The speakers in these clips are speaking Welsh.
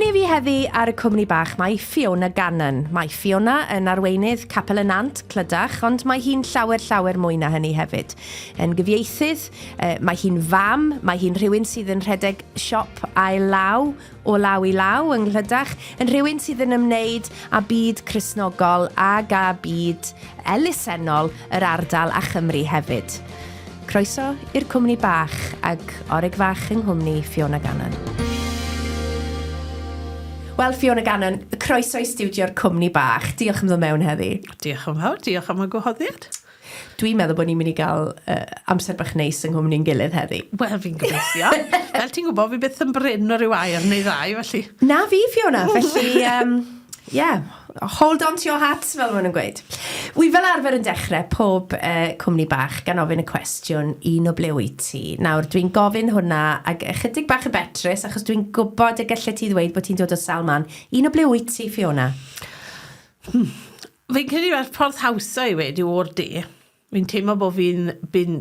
Cwmni fi heddi ar y cwmni bach mae Fiona Gannon. Mae Fiona yn arweinydd Capel y Nant, Clydach, ond mae hi'n llawer llawer mwy na hynny hefyd. Yn gyfieithydd, mae hi'n fam, mae hi'n rhywun sydd yn rhedeg siop ail law, o law i law yng Nghlydach, yn rhywun sydd yn ymwneud â byd Cristnogol ag â byd elusennol yr ardal a Chymru hefyd. Croeso i'r cwmni bach ag orig fach yng nghwmni Fiona Gannon. Wel, Fiona Gannon, croeso i stiwdio'r cwmni bach. Diolch am ddod mewn heddi. Diolch yn fawr, diolch am y gwahoddiad. Dwi'n meddwl bod ni'n mynd i gael uh, amser bach neis yng nghwmni'n gilydd heddi. Wel, fi'n gobeithio. Fel ti'n gwybod, fi byth yn brin o ryw air neu ddau, felly. Na fi, Fiona, felly, um, yeah, hold on to your hats, fel maen nhw'n gweud. Wi fel arfer yn dechrau pob uh, cwmni bach gan ofyn y cwestiwn, un o ble wyt ti? Nawr, dwi'n gofyn hwnna ag ychydig bach y betrus, achos dwi'n gwybod y gallet ti ddweud bod ti'n dod o sawl man. Un o ble wyt ti, Fiona? Hmm. Fi'n credu mae'r ffordd hawsa i weud yw o'r de. Fi'n teimlo bod fi'n fi'n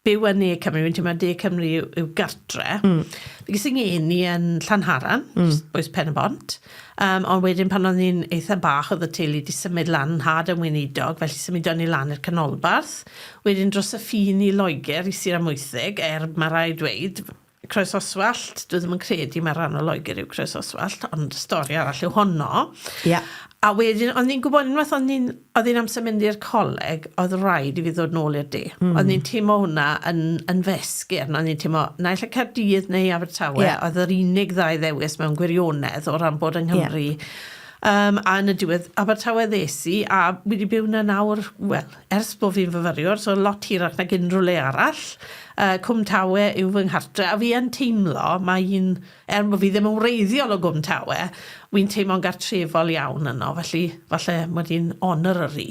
byw yn Ne Cymru, fi'n teimlo De Cymru yw, yw gartre. Mm. Fi ges i ngeni yn Llanharan, mm. bwys Pen y Bont. Um, ond wedyn pan o'n i'n eitha bach oedd y teulu wedi symud lan, nhad yn weinidog, felly symudon ni lan i'r canolbarth. Wedyn dros y ffin i Loegr, i Sir Amwythig, er mae rhaid dweud, Croes Oswallt, dwi ddim yn credu mae rhan o Loegr yw Croes Oswallt, ond stori arall yw honno. Yeah. A wedyn, o'n i'n gwybod unwaith o'n i'n, oedd hi'n amser mynd i'r coleg, oedd rhaid i fi ddod nôl i'r de. Mm. O'n i'n teimlo hwnna yn, yn fesgyrn, o'n i'n teimlo naill y Caerdydd neu Abertawe, yeah. oedd yr unig ddau ddewis mewn gwirionedd o ran bod yng Nghymru. Yeah. Um, a yn y diwedd, Abertawe ddes i, a wedi byw yna nawr, wel, ers bod fi'n fyfyriwr, so lot hirach nag unrhyw le arall. Uh, Cwm Tawe yw fy nghartre, a fi yn teimlo, mae un, er bod fi ddim yn wreiddiol o Gwm Tawe, wi'n teimlo'n gartrefol iawn yno, felly falle mod i'n honorary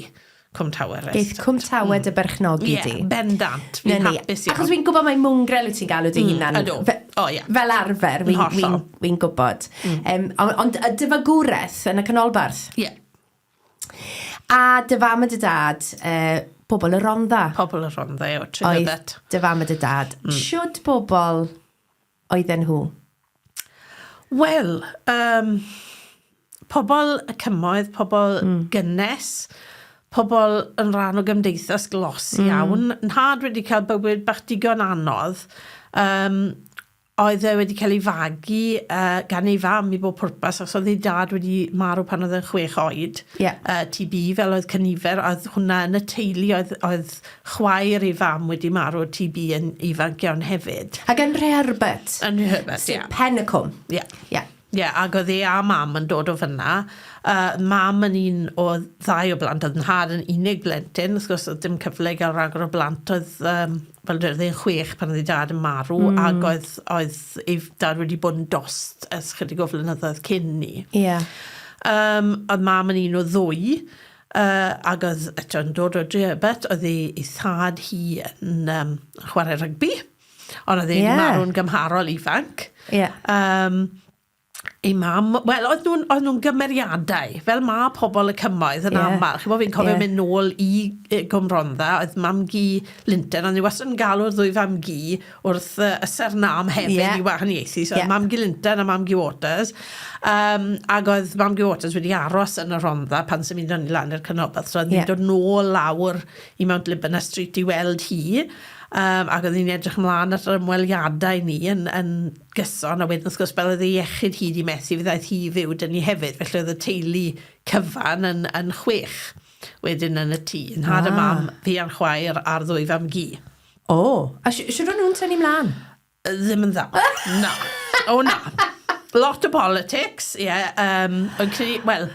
Cwm Tawe resident. Geith Cwm Tawe dy berchnogi di. Ie, bendant. Fi'n hapus iawn. Achos fi'n gwybod mai mwngrel wyt ti'n galw dy hunan. Ydw. O, ie. Fel arfer, fi'n fi, fi gwybod. Mm. Um, ond ond dy fagwraeth yn y canolbarth? Ie. Yeah. A dy fam a dy dad, uh, pobl y Rhondda. Pobl y Rhondda, o, Trinidad. Oedd dy fam a dy dad. Mm. Siwd bobl oedden nhw? Wel, um, pobl y cymoedd, pobl mm. gynnes, pobl yn rhan o gymdeithas glos mm. iawn. Nhad wedi cael bywyd bach digon anodd. Um, Oedd e wedi cael ei fagu uh, gan ei fam i bob pwrpas, achos oedd ei dad wedi marw pan oedd e'n chwech oed. Yeah. Uh, TB, fel oedd cynifer, oedd hwnna yn y teulu, oedd, oedd chwaer ei fam wedi marw o TB yn ifanc iawn hefyd. Ac yn Rheherbert. Yn Rheherbert, ie. Yeah. Pen y cwm. Ie. Yeah. Yeah. Ie, yeah, ac oedd e a mam yn dod o fyna. Uh, mam yn un o ddau o blant, oedd nhad yn unig blentyn, wrth gwrs oedd dim cyfle i gael rhagor o blant, oedd um, fel dweud, oedd e'n chwech pan oedd ei dad yn marw, mm. ac oedd, oedd ei dad wedi bod yn dost ers chydig o flynyddoedd cyn ni. Ie. Yeah. Um, oedd mam yn un o ddwy, uh, ac oedd eto yn dod o Dreherbert, oedd ei, ei thad hi yn um, chwarae rygbi. Ond oedd e'n yeah. marw'n gymharol ifanc. Yeah. Um, ei mam, wel, oedd nhw'n oedd nhw gymeriadau, fel ma pobl y cymoedd yn yeah. aml. Chi'n fi'n cofio yeah. mynd nôl i Gwm Rhondda, oedd mam-gu Linton, ond ni wastad yn galw'r ddwy fam-gu wrth uh, y sernam hefyd yeah. i wahaniaethu. So yeah. mam-gu Linton a mam-gu Waters. Um, ac oedd mam-gu Waters wedi aros yn y Rhondda pan symudon ni lan i'r canolbarth. So oedd yeah. ni'n dod nôl lawr i Mount Libanus Street i weld hi. Um, ac oedd ni'n edrych ymlaen at yr ymweliadau ni yn, yn gyson, a wedyn wrth gwrs fel oedd ei iechyd hi 'di methu, fe ddaeth hi i fyw 'da ni hefyd, felly oedd y teulu cyfan yn, yn chwech wedyn yn y tŷ. Nhad a mam, fi a'n chwaer a'r ddwy fam-gu. O, a shwd o'n nhw'n tynnu mlaen? Ddim yn dda. Na. O na. Lot o politics, ie. Yeah, um, o'n credu, wel,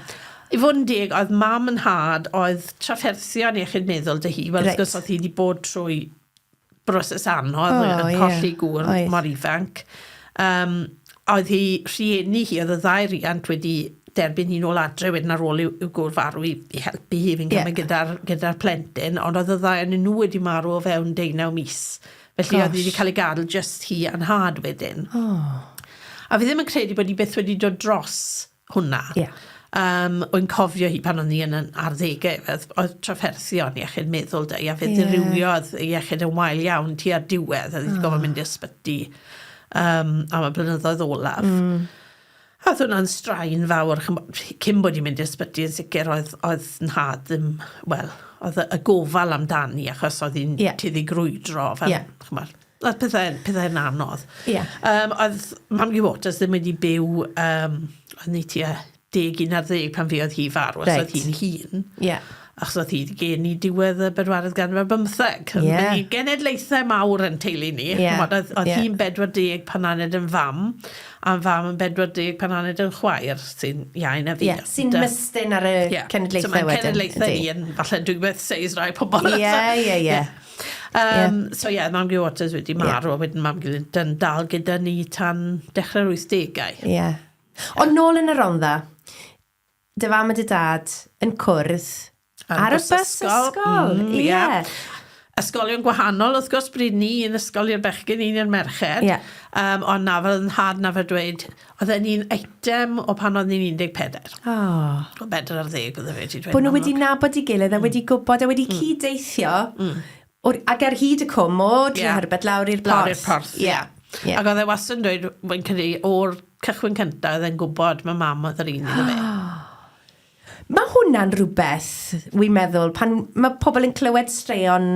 i fod yn deg, oedd mam yn nhad, oedd trafferthion iechyd meddwl dy hi. Wel, right. wrth gwrs, oedd hi wedi bod trwy broses anodd, oh, yn colli yeah. gŵr mor ifanc. Um, oedd hi, rhieni hi, oedd y ddau riant wedi derbyn hi'n ôl adre wedyn ar ôl i'w, i'w gŵr farw i, i helpu hi fi'n cymryd yeah. gyda'r gyda plentyn, ond oedd y ddau yn nhw wedi marw o fewn deunaw mis. Felly oedd hi wedi cael ei gadael just hi a'n nhad wedyn. Oh. A fi ddim yn credu bod hi byth wedi dod dros hwnna. Yeah. Um, o'n cofio hi pan o'n i yn yn arddegau, oedd, oedd trafferthion iechyd meddwl da i, a fe yeah. ddirywiodd ei iechyd yn wael iawn tua'r diwedd, oedd hi wedi oh. gofod mynd i'r ysbyty um, am y blynyddoedd olaf. Mm. Oedd hwnna'n straen fawr, ch'mo', cyn bod hi'n mynd i'r ysbyty yn sicr oedd, oedd nhad ddim, wel, oedd y, y gofal amdani achos oedd hi'n yeah. tueddu grwydro fel, yeah. ch'mo', oedd pethau, pethau'n anodd. Yeah. Um, oedd Mam-gu Waters ddim wedi byw, um, oedd ni tua 10, 11 pan fuodd hi farw, os oedd hi'n hŷn. Yeah. Achos oedd hi wedi geni diwedd y bedwaredd ganrif ar bymtheg. Yeah. Ni genedlaethau mawr yn teulu ni. Yeah. Oedd, oedd yeah. hi'n 40 pan aned yn fam, a'n fam yn 40 pan aned yn chwaer, sy'n iau na fi. Yeah, sy'n mystyn ar y yeah. cenedlaethau so mae'n wedyn. cenedlaethau ni yn falle dwi'n beth seis rai pobl. Ie, ie, ie. So ie, yeah, Mam-gu Waters wedi marw, yeah. a wedyn Mam-gu Linton dal gyda ni tan dechrau'r 80au. Ie. Yeah. Ond nôl yn y Rhondda, dy fam a dy dad yn cwrdd ar y bws ysgol. Ie. Yeah. Ysgolion gwahanol, wrth gwrs, bryd ni, un ysgol i'r bechgyn, un i'r merched. Ie. Um, ond na, fel nhad na fe dweud, oedd e'n un eitem o pan oedd ni'n 14. Oh. O 4 ar ddeg, oedd e fe wedi dweud. Bod nhw wedi nabod ei gilydd a wedi gwybod a wedi cyd-deithio o'r, ac ar hyd y cwm o Treherbert lawr i'r porth. Lawr i'r porth, ie. Yeah. Ac oedd e wastad yn dweud, wy'n credu, o'r cychwyn cyntaf, oedd e'n gwybod mae mam oedd yr un iddo fe. Mae hwnna'n rhywbeth, wi'n meddwl, pan mae pobl yn clywed straeon,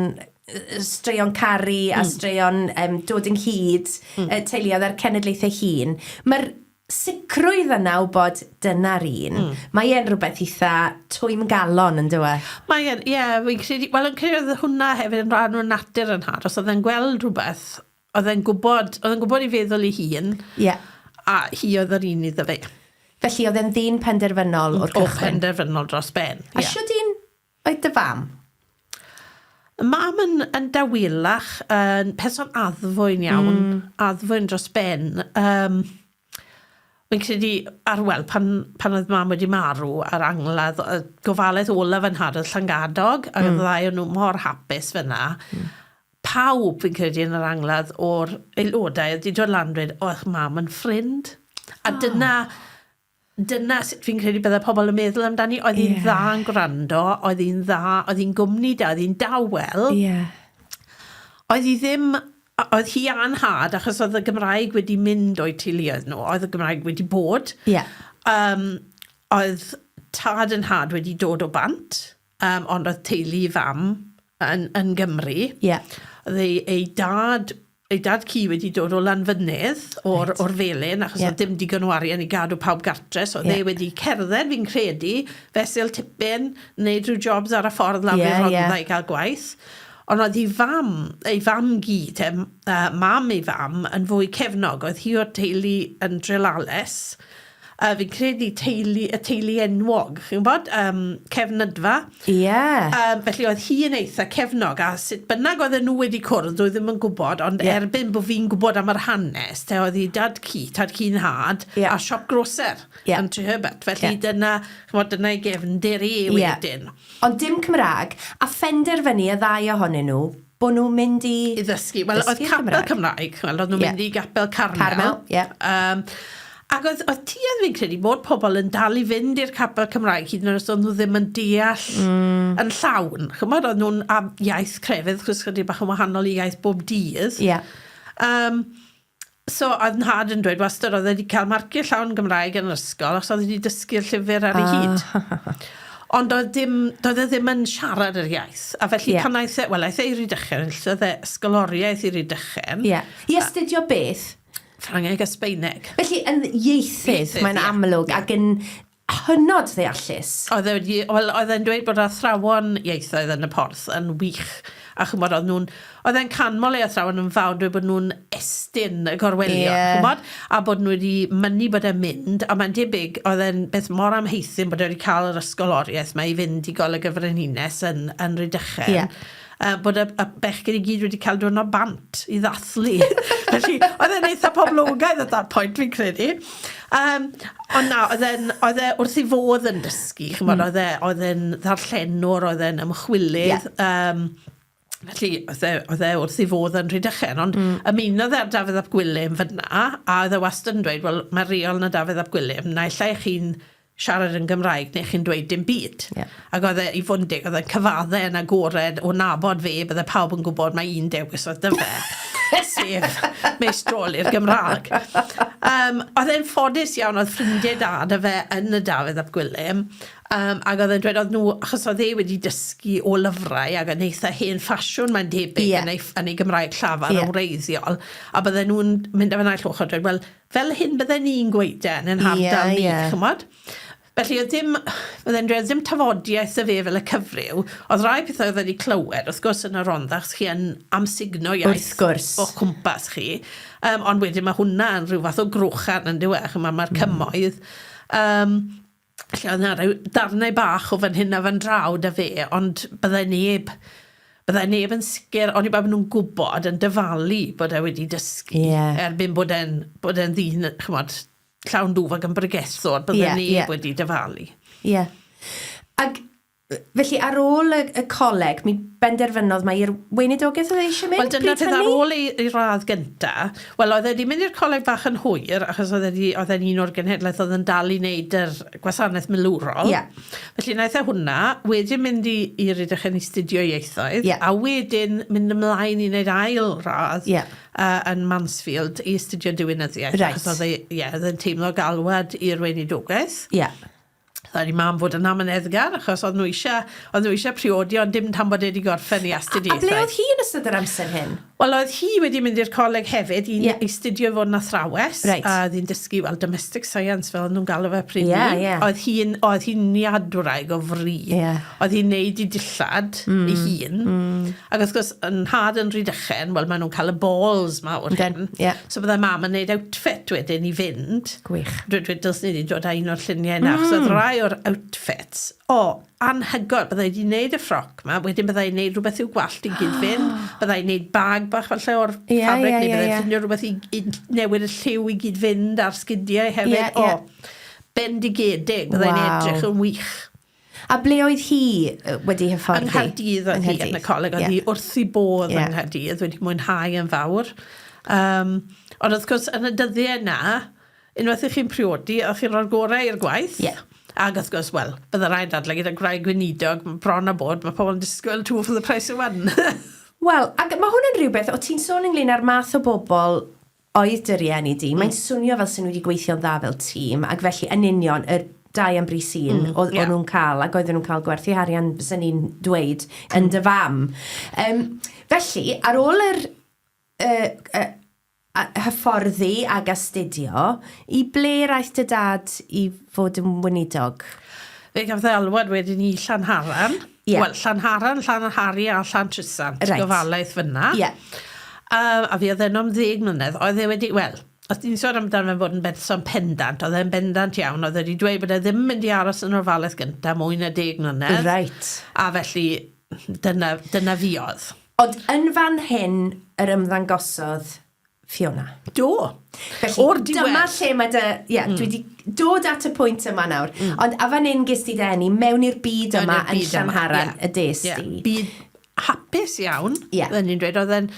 straeon caru a straeon um, dod ynghyd, mm. teuluoedd a'r cenedlaethau hŷn, mae'r sicrwydd yna o bod dyna'r un. Mae e'n rhywbeth eitha twym galon yn dyw e? Mae e'n, ie, yeah, fi'n credu, wel, yn credu oedd hwnna hefyd yn rhan o'r natur yn nhad, os oedd e'n gweld rhywbeth, oedd e'n gwybod, oedd e'n gwybod i feddwl ei hun, Ie. a hi oedd yr un iddo fe. Felly oedd e'n ddyn penderfynol o'r O cychwyn. penderfynol dros ben. A ie. shwd un oedd dy fam? Mam yn, yn dawelach, yn person addfwyn iawn, addfwyn dros ben. Um, Fi'n credu, ar wel, pan, pan oedd mam wedi marw a'r angladd, y gofalaeth olaf yn nhad oedd Llangadog, ac oedd y ddau o'n nhw mor hapus fyna. Pawb, fi'n credu, yn yr angladd o'r aelodau oedd wedi dod lan dweud, o, eich mam yn ffrind. A dyna, dyna sut fi'n credu bydde pobl yn meddwl amdani. Oedd hi'n Ie. dda yn gwrando, oedd hi'n dda, oedd hi'n gwmni da, oedd hi'n dawel. Ie. Oedd hi ddim, oedd hi a'n nhad, achos oedd y Gymraeg wedi mynd o'i teuluoedd nhw, oedd y Gymraeg wedi bod. Ie. Um, oedd tad yn nhad wedi dod o bant, um, ond oedd teulu i fam yn, yn Gymru. Ie. Oedd ei, ei dad, ei dad cu wedi dod o Lanfynydd, o'r, Reit. o'r Felin, achos Ie. oedd dim digon o arian i gadw pawb gartre, so oedd Ie. e wedi cerdded, fi'n credu, fesul tipyn, wneud rhyw jobs ar y ffordd lawr Ie, i'r Rhondda ie. i gael gwaith. Ond oedd ei fam, ei fam gu, te, uh, mam ei fam, yn fwy cefnog. Oedd hi o'r teulu yn Trelales. Uh, fi'n credu teulu, y teulu enwog, chi'n gwybod? Um, Cefnydfa. Ie. Um, felly oedd hi yn eitha cefnog, a sut bynnag oedden nhw wedi cwrdd, dwi ddim yn gwybod, ond Ie. erbyn bod fi'n gwybod am yr hanes, te oedd hi dad cu, tad cu'n nhad, Ie. a siop groser Ie. yn Treherbert. Felly Ie. dyna, ch'mod, dyna ei gefndir i Ie. wedyn. Ond dim Cymraeg, a phenderfynu y ddau ohonyn nhw bod nhw'n mynd i... I ddysgu. Wel, oedd Dysgu'r capel Gymraeg. Cymraeg, wel, oedd nhw'n Ie. mynd i gapel Carmel. Carmel, ie. Um, ac oedd, oedd tuedd fi'n credu bod pobl yn dal i fynd i'r capel Cymraeg hyd yn oed os oedd nhw ddim yn deall yn llawn. Chymod, oedd nhw'n a iaith crefydd, chos chydig bach yn wahanol i iaith bob dydd. Ie. Um, so, oedd nhad yn dweud wastad oedd e wedi cael marciau llawn Gymraeg yn yr ysgol, achos oedd e wedi dysgu'r llyfr ar ei hyd. Ond oedd dim, doedd e ddim yn siarad yr iaith. A felly Ie. pan aeth e, wel, aeth e i Rydychen, enillodd e ysgoloriaeth i Rydychen. Ie. I astudio beth? Ffrangeg a Sbaeneg. Felly, yn ieithydd, Ieithydd, mae'n ie. amlwg, ac yn hynod ddeallus. Oedd e wedi, wel, oedd e'n dweud bod athrawon ieithoedd yn y porth yn wych. A chymod, oedd nhw'n, oedd e'n canmol ei athrawon yn fawr, dweud bod nhw'n estyn y gorwelion, Ie. chymod? A bod nhw wedi mynnu bod e'n mynd, a mae'n debyg, oedd e'n beth mor amheuthun bod e wedi cael yr ysgoloriaeth mae i fynd i Goleg y Frenhines yn, yn Rhydychen. Ie. Bod y, y bechgyn i gyd wedi cael diwrnod bant i ddathlu. Felly, oedd e'n eitha poblogaidd at that point, fi'n credu. Um, ond na, oedd e'n, oedd e wrth ei fodd yn dysgu, chymod, oedd e, oedd e'n ddarllenwr, oedd e'n ymchwilydd. Ie. Um, felly, oedd e, oedd e wrth ei fodd yn Rhydychen, ond ymunodd e â'r Dafydd ap Gwilym fyna, a oedd e wastad yn dweud, wel, mae'r reol na Dafydd ap Gwilym, naill ai chi'n siarad yn Gymraeg neu chi'n dweud dim byd. Yeah. Ac oedd e, i fod yn deg, oedd e'n cyfadde yn agored o nabod fe, bydde pawb yn gwybod mae un dewis oedd 'da fe, sef meistroli'r Gymraeg. Um, oedd e'n ffodus iawn, oedd ffrindiau da 'da fe yn y Dafydd ap Gwilym, um, ac oedd e'n dweud oedd nhw, achos oedd e wedi dysgu o lyfrau ac yn eitha hen ffasiwn mae'n debyg yeah. yn, ei, yn ei Gymraeg llafar yeah. yn wreiddiol, a bydden nhw'n mynd â fe naill ochr dweud, wel, Fel hyn bydden ni'n gweud e yn ein hardal ni, yeah. chymod? Felly oedd dim, fydden dweud, ddim tafodiaeth y fe fel y cyfryw. Oedd rai pethau oedd wedi clywed, wrth gwrs yn y Rhondda, achos chi yn amsugno iaith wrth gwrs. o'ch cwmpas chi. Um, ond wedyn mae hwnna yn rhyw fath o grochan yn dyw e, chymod, mae'r mm. cymoedd. Um, Felly oedd 'na ryw darnau bach o fan hyn a fan draw 'da fe, ond byddai neb, byddai neb yn sicr, oni bai bod nhw'n gwybod, yn dyfalu bod e wedi dysgu. Ie. Erbyn bod e'n bod e'n ddyn, ch'mod, llawn dwf ac yn bregethwr, byddai Ie, neb ie. wedi dyfalu. Ie. Ag felly ar ôl y, y coleg, mi benderfynodd mai i'r weinidogaeth oedd e eisiau mynd Wel, dyna'r pryd peth ar hynny? ôl ei, ei radd gynta. Wel, oedd e wedi mynd i'r coleg bach yn hwyr, achos oedd e wedi, oedd e'n un o'r genhedlaeth oedd yn dal i wneud yr gwasanaeth milwrol. Ie. Felly wnaeth e hwnna, wedyn mynd i, i Rhydychen i studio ieithoedd, Ie. a wedyn mynd ymlaen i wneud ail radd Ie. uh, yn Mansfield i astudio diwinyddiaeth. Reit. Achos oedd e, ie, oedd e'n teimlo galwad i'r weinidogaeth. Ie. Rhaid i mam fod yn amyneddgar, achos oedd nhw eisiau, oedd nhw eisiau priodi, ond dim tan bod e wedi gorffen ei A astudiaethau. ble oedd hi yn ystod yr amser hyn? Wel, oedd hi wedi mynd i'r coleg hefyd i, yeah. i studio i fod yn athrawes. Right. A oedd hi'n dysgu, wel, domestic science, fel nhw'n galw fe pryd yeah, ni. Yeah. Oedd hi'n oedd hi'n niadwraig o fri. Yeah. Oedd hi'n neud i dillad mm. ei hun. Mm. Ac wrth gwrs, yn nhad yn Rhydychen, wel, maen nhw'n cael y balls mawr hyn. Yeah. So byddai mam yn neud outfit wedyn i fynd. Gwych. Dwi, dwi, dylswn i wedi dod â un o'r lluniau yna, mm. achos oedd rai o'r outfits, o, anhygoel, byddai wedi wneud y ffroc ma, wedyn byddai wneud rhywbeth i'w gwallt i gyd fynd, byddai wneud bag bach falle o'r yeah, ffabric, yeah, neu byddai yeah, yeah. ffindio rhywbeth i, i newid y lliw i gyd fynd a'r sgidiau hefyd. Yeah, yeah. O, bendigedig, byddai'n Waw. edrych yn wych. A ble oedd hi wedi hyfforddi? Yng Nghaerdydd oedd hi yn y coleg, oedd yeah. hi wrth ei bodd yeah. yng Nghaerdydd, wedi mwynhau yn fawr. Um, ond wrth gwrs, yn y dyddiau yna, unwaith ych chi'n priodi, o'ch chi'n rhoi'r gorau i'r gwaith. Yeah. Ac wrth gwrs, wel, bydde rhaid dadlau gyda gwraig gweinidog, bron a bod, mae pobl yn disgwyl two for the price of one. Wel, ac mae hwn yn rhywbeth, o ti'n sôn ynglyn â'r math o bobl oedd dy rieni di, mae'n swnio fel sy'n nhw wedi gweithio'n dda fel tîm, ac felly yn union, yr dau am bris un mm, oedd yeah. nhw'n cael, ac oedden nhw'n cael gwerthu harian, fysen ni'n dweud, yn dy fam. Um, felly, ar ôl yr uh, uh, hyfforddi ag astudio, i ble raeth dy dad i fod yn weinidog? Fe gafodd e alwad wedyn i Llanharan. Ie. Wel, Llanharan, Llanhari a Llantrisant. Reit. Gofalaeth fyna. Ie. Um, a fi oedd yno am ddeg mlynedd. Oedd e wedi, wel, os ti'n sôn amdano fe'n bod yn berson pendant, oedd e'n bendant iawn. Oedd e wedi dweud bod e ddim yn mynd i aros yn ofalaeth gyntaf mwy na deg mlynedd. Reit. A felly, dyna, dyna fi oedd. Ond yn fan hyn yr ymddangosodd Fiona. Do. Felly, O'r diwedd. dyma lle mae dy... Ie, yeah, mm. dwi wedi dod at y pwynt yma nawr. Mm. Ond a fan hyn ges ti dy eni mewn i'r byd yma yn Llanharan, yeah. y des yeah. di. Byd hapus iawn. Ie. Oedden ni'n dweud, oedd e'n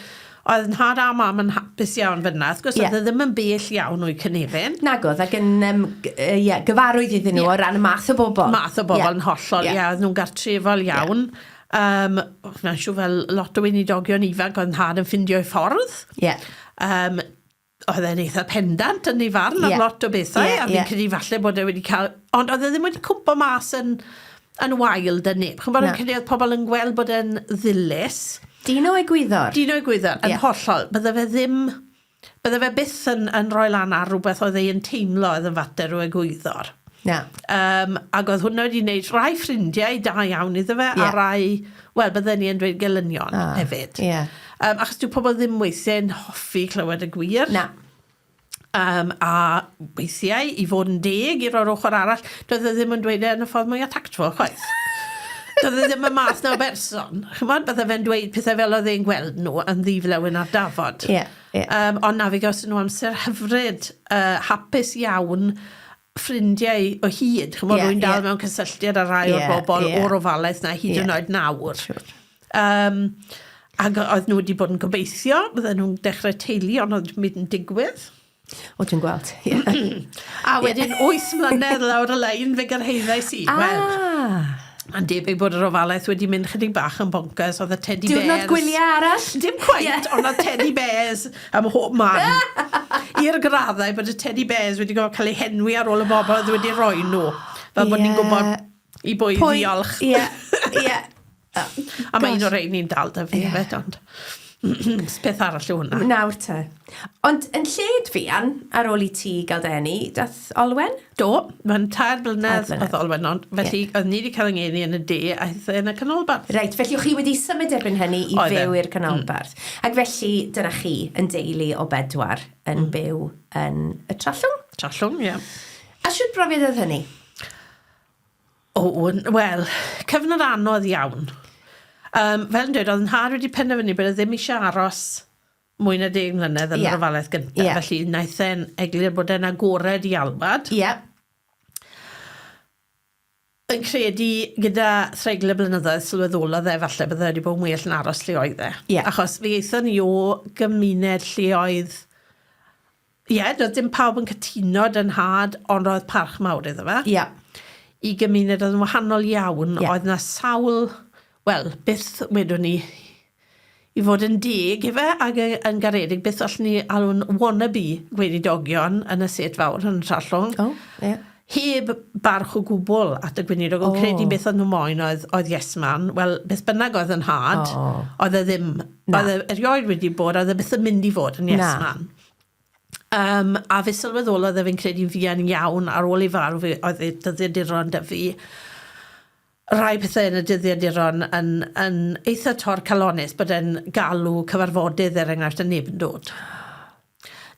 oedd nhad a mam yn hapus iawn fyna. Wrth gwrs, Ie. oedd e ddim yn bell iawn o'i cynefin. Nag oedd, ac yn um, yeah, gyfarwydd iddyn nhw Ie. o ran y math o bobl. Math o bobl Ie. yn hollol, ie, Ie. yeah, oedd nhw'n gartrefol iawn. Um, Mae'n siŵr fel lot o weinidogion ifanc oedd nhad yn ffindio ei ffordd. Ie. Um, oedd e'n eitha pendant yn ei farn ar Ie. lot o bethau, Ie, a fi'n ie. credu falle bod e wedi cael... Ond oedd e ddim wedi cwmpo mas yn, yn wael 'da neb. Ch'mod, Na. yn credu oedd pobl yn gweld bod e'n ddilys. Dyn o egwyddor. Dyn o egwyddor, yn Ie. hollol. Bydde fe ddim... Bydde fe byth yn, yn rhoi lan ar rhywbeth oedd e'n teimlo oedd yn fater o egwyddor. Na. Um, ac oedd hwnna wedi gwneud rai ffrindiau da iawn iddo fe, Ie. a rai, wel, bydden ni yn dweud gelynion Ah, hefyd. ie. Um, achos dyw pobl ddim weithiau'n hoffi clywed y gwir. Na. Um, a weithiau, i fod yn deg i'r o'r ochr arall, doedd e ddim yn dweud e yn y ffordd mwyaf tactful, chwaith. Doedd e ddim y math na o berson. Chymod, bydde fe'n dweud pethau fel oedd e'n gweld nhw yn ddiflewyn ar dafod. Ie, ie. Um, ond na, fe gawson nhw amser hyfryd, uh, hapus iawn, ffrindiau o hyd. Chymod, Ie, rwy'n dal ie. mewn cysylltiad â rai o'r Ie, bobl ie. o'r ofalaeth na hyd Ie. yn oed nawr. Siŵr. Um, ac oedd nhw wedi bod yn gobeithio, bydden nhw'n dechrau teulu, ond oedd dim byd yn digwydd. O, dwi'n gweld. Yeah. A wedyn 8 mlynedd lawr y lein fe gyrhaeddais i. Ah. Wel, mae'n debyg bod yr ofalaeth wedi mynd chydig bach yn bonkers, oedd y teddy bears... Diwrnod gwyliau arall? Dim cweit, yeah. ond oedd teddy bears ym mhob man. I'r graddau bod y teddy bears wedi gorfod cael eu henwi ar ôl y bobl oedd wedi rhoi nhw. Fel bod ni'n gwybod i bwy ddiolch. Ie, ie. A mae un o'r rhein ni'n dal 'da fi hefyd, ond peth arall yw hwnna. Nawr te. Ond yn lled fuan, ar ôl i ti gael dy eni, dath Olwen? Do, mae'n tair blynedd oedd Olwen, ond felly yeah. oedd ni wedi cael yng ngeni yn y de, aeth e yn y canolbarth. Reit, felly o'ch chi wedi symud erbyn hynny i fyw i'r canolbarth. Ac felly dyna chi yn deulu o bedwar yn byw yn y Trallwng? Trallwng, ie. Yeah. A shwt brofiad oedd hynny? O, wel, cyfnod anodd iawn. Um, fel yn dweud, oedd nhad wedi penderfynu bod e ddim eisiau aros mwy na deg mlynedd yn yeah. yr ofalaeth gyntaf, yeah. felly wnaeth e'n eglur bod e'n agored i alwad. Yeah. Yn credu gyda threigl y blynyddoedd sylweddolodd e falle bydde wedi bod yn well yn aros lle oedd e. Yeah. Achos fe aethon ni o gymuned lle oedd Ie, doedd dim pawb yn cytuno 'da nhad, ond roedd parch mawr iddo fe. Ie. I gymuned oedd yn wahanol iawn. Ie. Oedd 'na sawl, wel, byth wedwn ni, i fod yn deg ife, ac yn garedig, beth allwn ni alw'n wannabe gweinidogion yn y set fawr yn Trallwng. O, ie. Heb barch o gwbl at y gweinidog, yn credu beth oedd nhw moyn oedd, oedd yes man. Wel, beth bynnag oedd yn nhad, oedd e ddim, oedd e erioed wedi bod, oedd e byth yn mynd i fod yn yes Na. man. Um, a fe sylweddolodd e fi'n credu fuan iawn ar ôl ei farw fe oedd ei dyddiaduron 'da fi. Rai pethau yn y dyddiaduron yn, yn eitha torcalonnus bod e'n galw cyfarfodydd er enghraifft a neb yn dod.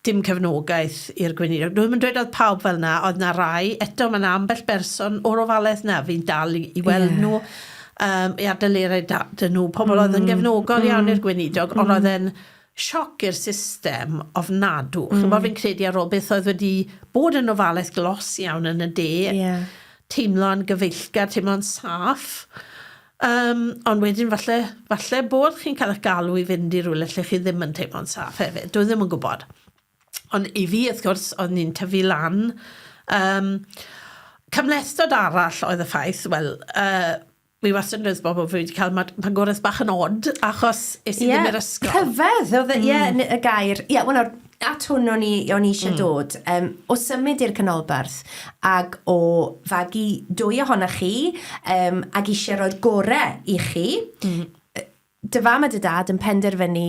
Dim cefnogaeth i'r gweinidog. Dwi'm yn dweud oedd pawb fel 'na, oedd 'na rai, eto mae 'na ambell berson o'r ofalaeth 'na fi'n dal i, i weld yeah. nhw um, i ardal eraill da, dyn nhw, pobl oedd yn gefnogol iawn i'r gweinidog, ond oedd e'n sioc i'r system ofnadw. Mm. Chimod, fi'n credu ar ôl beth oedd wedi bod yn ofalaeth glos iawn yn y de, yeah. teimlo'n gyfeillgar, teimlo'n saff. Um, ond wedyn falle, falle bod chi'n cael eich galw i fynd i rywle lle chi ddim yn teimlo'n saff hefyd. Dwi ddim yn gwybod. Ond i fi, wrth gwrs, oedd ni'n tyfu lan. Um, cymhlethdod arall oedd y ffaith, wel, uh, Fi wastad yn dweud wrth bobl fi wedi cael magwraeth bach yn od, achos es i ddim i'r ysgol. Rhyfedd, oedd y, ie, y gair. Ie, wel nawr, at hwn o'n i, o'n i eisiau dod. Um, o symud i'r canolbarth ac o fagu dwy ohonoch chi um, ac eisiau rhoi'r gorau i chi, dy fam a dy dad yn penderfynu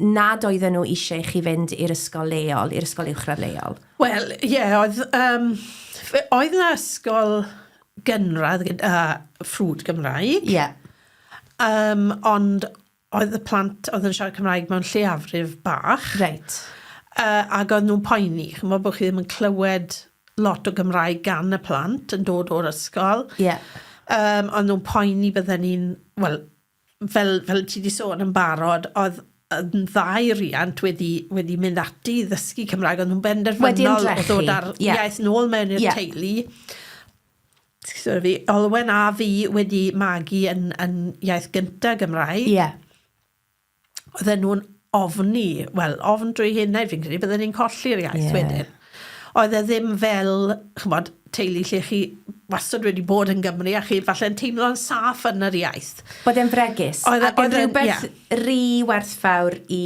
nad oedden nhw eisiau i chi fynd i'r ysgol leol, i'r ysgol uwchradd leol. Wel, ie, yeah, oedd, um, oedd yna ysgol gynradd gyda ffrwd Gymraeg. Ie. Yeah. Um, ond oedd y plant oedd yn siarad Cymraeg mewn lleiafrif bach. Reit. Ac oedd nhw'n poeni, chimod, bod chi ddim yn clywed lot o Gymraeg gan y plant yn dod o'r ysgol. Ie. Yeah. Um, oedd nhw'n poeni bydden ni'n, wel, fel, fel ti wedi sôn yn barod, oedd yn ddau riant wedi, wedi mynd ati i ddysgu Cymraeg, ond nhw'n benderfynol o ddod ar yeah. iaith nôl mewn i'r yeah. teulu. Sorry, fi, Olwen a fi wedi magu yn, yn iaith gyntaf Gymraeg. Yeah. Oedden nhw'n ofni, wel, ofn drwy hynny, fi'n credu, bydden ni'n colli'r iaith yeah. wedyn. Oedd e ddim fel, ch'mod, teulu lle chi wastad wedi bod yn Gymru a chi falle'n teimlo'n saff yn yr iaith. Bod e'n fregus. Oedd e- Ac yn oedd e'n- rhywbeth ie. rhy werthfawr i...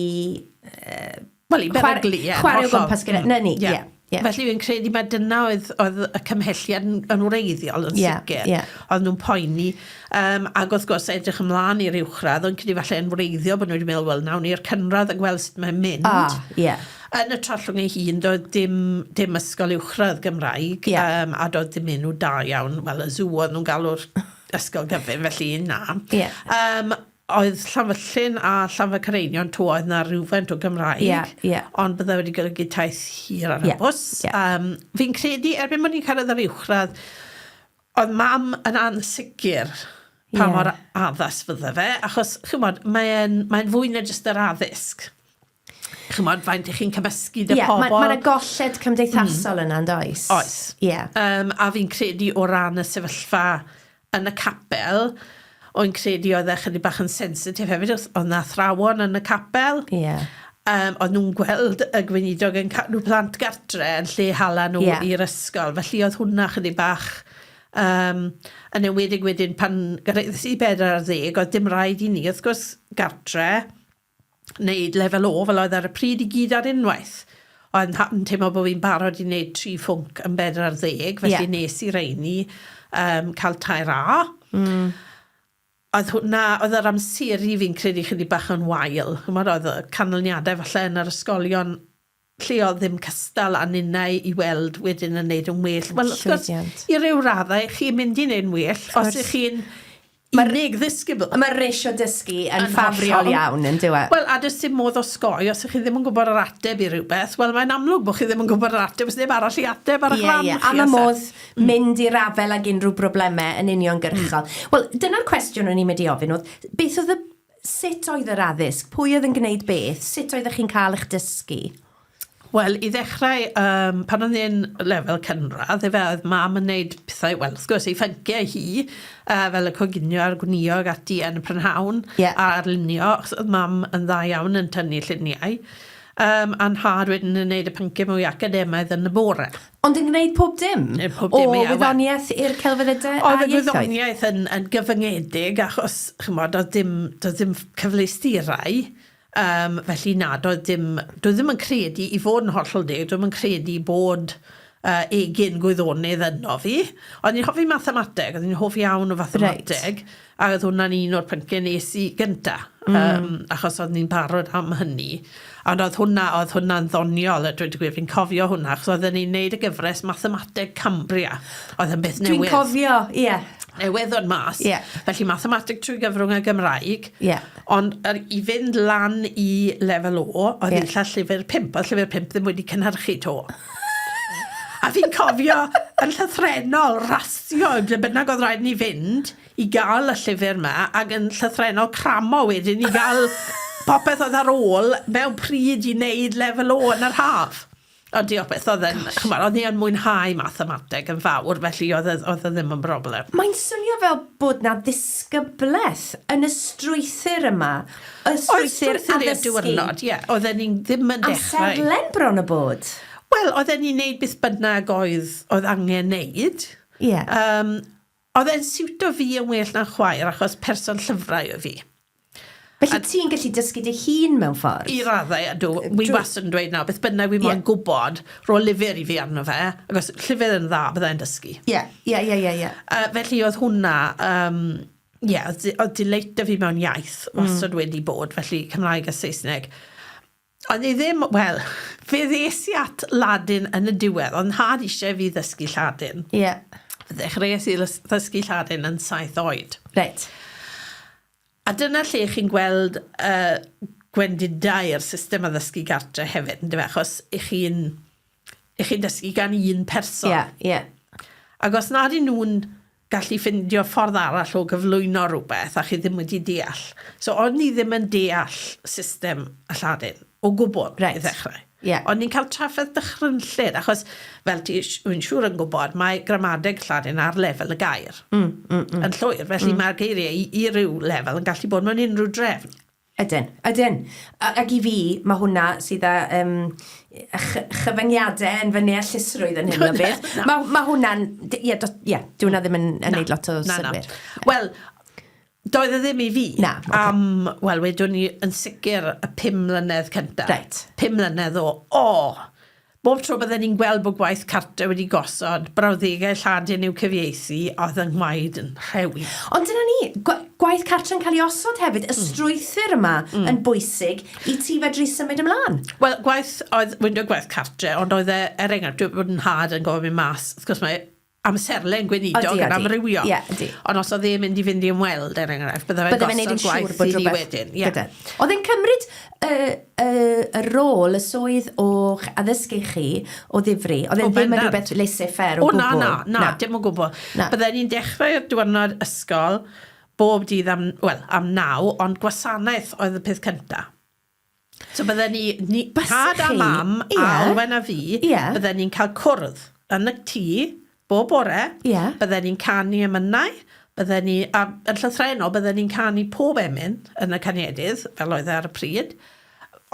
Wel, i beryglu, ie. Chwarae o hollol. gwmpas gyda... Na ni, ie. ie. Felly fi'n credu mai dyna oedd, oedd y cymhelliad yn, yn wreiddiol yn Ie, sicr. ie. Oedd nhw'n poeni. Um, ac wrth gwrs, edrych ymlaen i'r uwchradd, ond credu falle yn wreiddiol bod nhw wedi meddwl, wel, nawn ni'r cynradd a gweld sut mae'n mynd. Ah, ie. Yn y Trallwng ei hun, doedd dim, dim ysgol uwchradd Gymraeg, Ie. um, a doedd dim enw da iawn. Wel, y zoo oedd nhw'n galw'r ysgol gyfun, felly na. Ie. Um, oedd Llanfyllin a Llanfair Caereinion to oedd na rhywfaint o Gymraeg. Ie, ie. Ond bydde wedi golygu taith hir ar y Ie, bws. ie. Um, fi'n credu, erbyn bod ni'n cyrraedd yr uwchradd, oedd mam yn ansicr pa Ie. mor addas fydde fe, achos, chimod, mae'n mae fwy na jyst yr addysg. Chimod, faint ych chi'n cymysgu 'da Ie, pobl. mae 'na golled cymdeithasol yna, yn does? Oes. Ie. Um, a fi'n credu o ran y sefyllfa yn y capel, o'n credu oedd e chydig bach yn sensitif hefyd, oedd 'na athrawon yn y capel. Ie. Um, oedd nhw'n gweld y gweinidog yn cadw plant gartre yn lle hala nhw yeah. i'r ysgol. Felly oedd hwnna chydig bach um, yn enwedig wedyn pan gyrhaeddes i 40, oedd dim rhaid i ni, wrth gwrs, gartre, wneud lefel O fel oedd ar y pryd i gyd ar unwaith. Oedd yn teimlo bod fi'n barod i wneud tri phwnc yn 40, felly yeah. nes i reini um, cael tair A. Oedd hwnna, oedd yr amseru fi'n credu chydig bach yn wael. Chimod, oedd y canlyniadau falle yn yr ysgolion lleol ddim cystal â ninnau i weld wedyn yn neud yn well. Wel, wrth gwrs, i ryw raddau, chi'n mynd i neud yn well os ych chi'n unig ddisgybl. Mae'r ratio dysgu yn ffafriol iawn, yn dyw e? Wel, a does dim modd osgoi, os ych chi ddim yn gwybod yr ateb i rhywbeth, wel, mae'n amlwg bod chi ddim yn gwybod yr ateb, os neb arall i ateb ar eich rhan chi. Ie, a mae modd mynd i'r afael ag unrhyw broblemau yn uniongyrchol. Mm. Wel, dyna'r cwestiwn o'n i'n mynd i ofyn oedd, beth oedd y, sut oedd yr addysg? Pwy oedd yn gwneud beth? Sut oeddech chi'n cael eich dysgu? Wel, i ddechrau, um, pan o'n i'n lefel cynradd, efe oedd mam yn gwneud pethau, wel, wrth gwrs, ei phynciau hi, uh, fel y coginio a'r gwnïo ag ati yn y prynhawn, yeah. a'r arlunio, achos oedd mam yn dda iawn yn tynnu lluniau. Um, a'n nhad wedyn yn gwneud y pynciau mwy academaidd yn y bore. Ond yn gwneud pob dim? Gwneud pob dim, ia. O wyddoniaeth i'r celfyddydau a ieithoedd? Oedd y gwyddoniaeth yn, yn gyfyngedig achos, chymod, doedd dim, doedd dim cyfleusterau, um, felly na, doedd dim, doedd ddim yn credu, i fod yn hollol deg, doedd ddim yn credu bod uh, egin gwyddonydd yno fi. O'n i'n hoffi mathemateg, o'n i'n hoff iawn o fathemateg, right. A oedd hwnna'n un o'r pynciau nes i gynta, mm. um, achos oedd ni'n barod am hynny. Ond oedd hwnna, oedd hwnna'n ddoniol, a dweud y gwir, fi'n cofio hwnna, achos oedden ni'n neud y gyfres Mathemateg Cambria, oedd yn beth newydd. Dwi'n cofio, ie. Yeah. Newydd o'n mas. Yeah. Felly mathemateg trwy gyfrwng y Gymraeg. Yeah. Ond er, i fynd lan i lefel O, oedd yeah. illa llyfr 5, oedd llyfr 5 ddim wedi cynhyrchu to. A fi'n cofio yn llythrennol rasio i ble bynnag oedd rhaid ni fynd i gael y llyfr 'ma ac yn llythrennol cramo wedyn i gael popeth oedd ar ôl mewn pryd i wneud lefel O yn yr haf. Ond diolch byth, oedd e'n, chimod, o'n i yn mwynhau mathemateg yn fawr, felly oedd e, oedd e ddim yn broblem. Mae'n swnio fel bod 'na ddisgyblaeth yn y strwythur yma, y strwythur addysgu. Oedd strwythur i'r diwrnod, ie. Oedden ni'n ddim yn dechrau. Amserlen bron a bod. Wel, oedden ni'n neud beth bynnag oedd, oedd angen neud. Ie. Um, oedd e'n siwto fi yn well na'n chwaer achos person llyfrau oedd fi. Felly ti'n gallu dysgu dy hun mewn ffordd? I raddau, ydw. Wi wastad yn dweud nawr, beth bynnag wi moyn yeah. gwybod, ro lyfr i fi arno fe. Ac os llyfr yn dda, byddai'n dysgu. Ie, ie, ie, ie. ie. Felly oedd hwnna, um, ie, yeah, oedd delight 'da fi mewn iaith wastad mm. wedi bod, felly Cymraeg a Saesneg. O'n i ddim, wel, fe ddes i at Ladin yn y diwedd, oedd nhad eisiau fi ddysgu Lladin. Ie. Yeah. Fe ddechreuais i ddysgu Lladin yn saith oed. Reit. A dyna lle chi'n gweld uh, gwendidau'r system addysgu gartre hefyd, yndyfe? Achos i chi'n i chi'n dysgu gan un person. Ie, yeah, ie. Yeah. Ac os nad y'n nhw'n gallu ffindio ffordd arall o gyflwyno rhywbeth a chi ddim wedi deall. So o'n i ddim yn deall system y Lladin o gwbl reit. i ddechrau. Yeah. O'n i'n cael trafferth dychrynllyd, achos fel ti wy'n siŵr yn gwybod, mae gramadeg Lladin ar lefel y gair. Yn llwyr, felly mae'r geiriau i, i ryw lefel yn gallu bod mewn unrhyw drefn. Ydyn, ydyn. Ac i fi, mae hwnna sydd â um, chyfyngiadau yn fy neallusrwydd yn hyn o beth. Mae ma hwnna'n... Ie, ie, dyw hwnna ddim yn, yn neud lot o synnwyr. Wel, doedd e ddim i fi. Na, okay. Am, wel, wedwn ni yn sicr y 5 mlynedd cyntaf. Reit. 5 mlynedd o, o, Bob tro bydden ni'n gweld bod gwaith cartre wedi gosod, brawddegau Lladin i'w cyfieithu, oedd yng ngwaed yn rhewi. Ond dyna ni, gwaith cartre yn cael ei osod hefyd, y strwythur yma yn bwysig i ti fedru symud ymlaen. Wel, gwaith, oedd, wi'n dweud gwaith cartre, ond oedd e, er enghraifft, dwi'n bod yn nhad yn gofyn mynd mas, wrth gwrs mae amserlen gweinidog yn amrywio. Ie, ydy. Ond os oedd e'n mynd i fynd i ymweld, er enghraifft, bydde fe'n gosod gwaith bod i ni wedyn. Ie. Oedd e'n cymryd y, y, y rôl, y swydd o'ch addysgu chi o ddifri? Oedd e ddim yn rhywbeth laissez-faire o gwbl? O, na, na, na, na, dim o gwbl. Bydden ni'n dechrau'r diwrnod ysgol bob dydd am, wel, am naw, ond gwasanaeth oedd y peth cyntaf. So bydden ni, ni tad a mam, yeah. a Olwen a fi, yeah. bydden ni'n cael cwrdd yn y tŷ bob bore. Yeah. Bydden ni'n canu emynau, bydden ni, a yn llythrennol, bydden ni'n canu pob emyn yn y caniedydd, fel oedd e ar y pryd.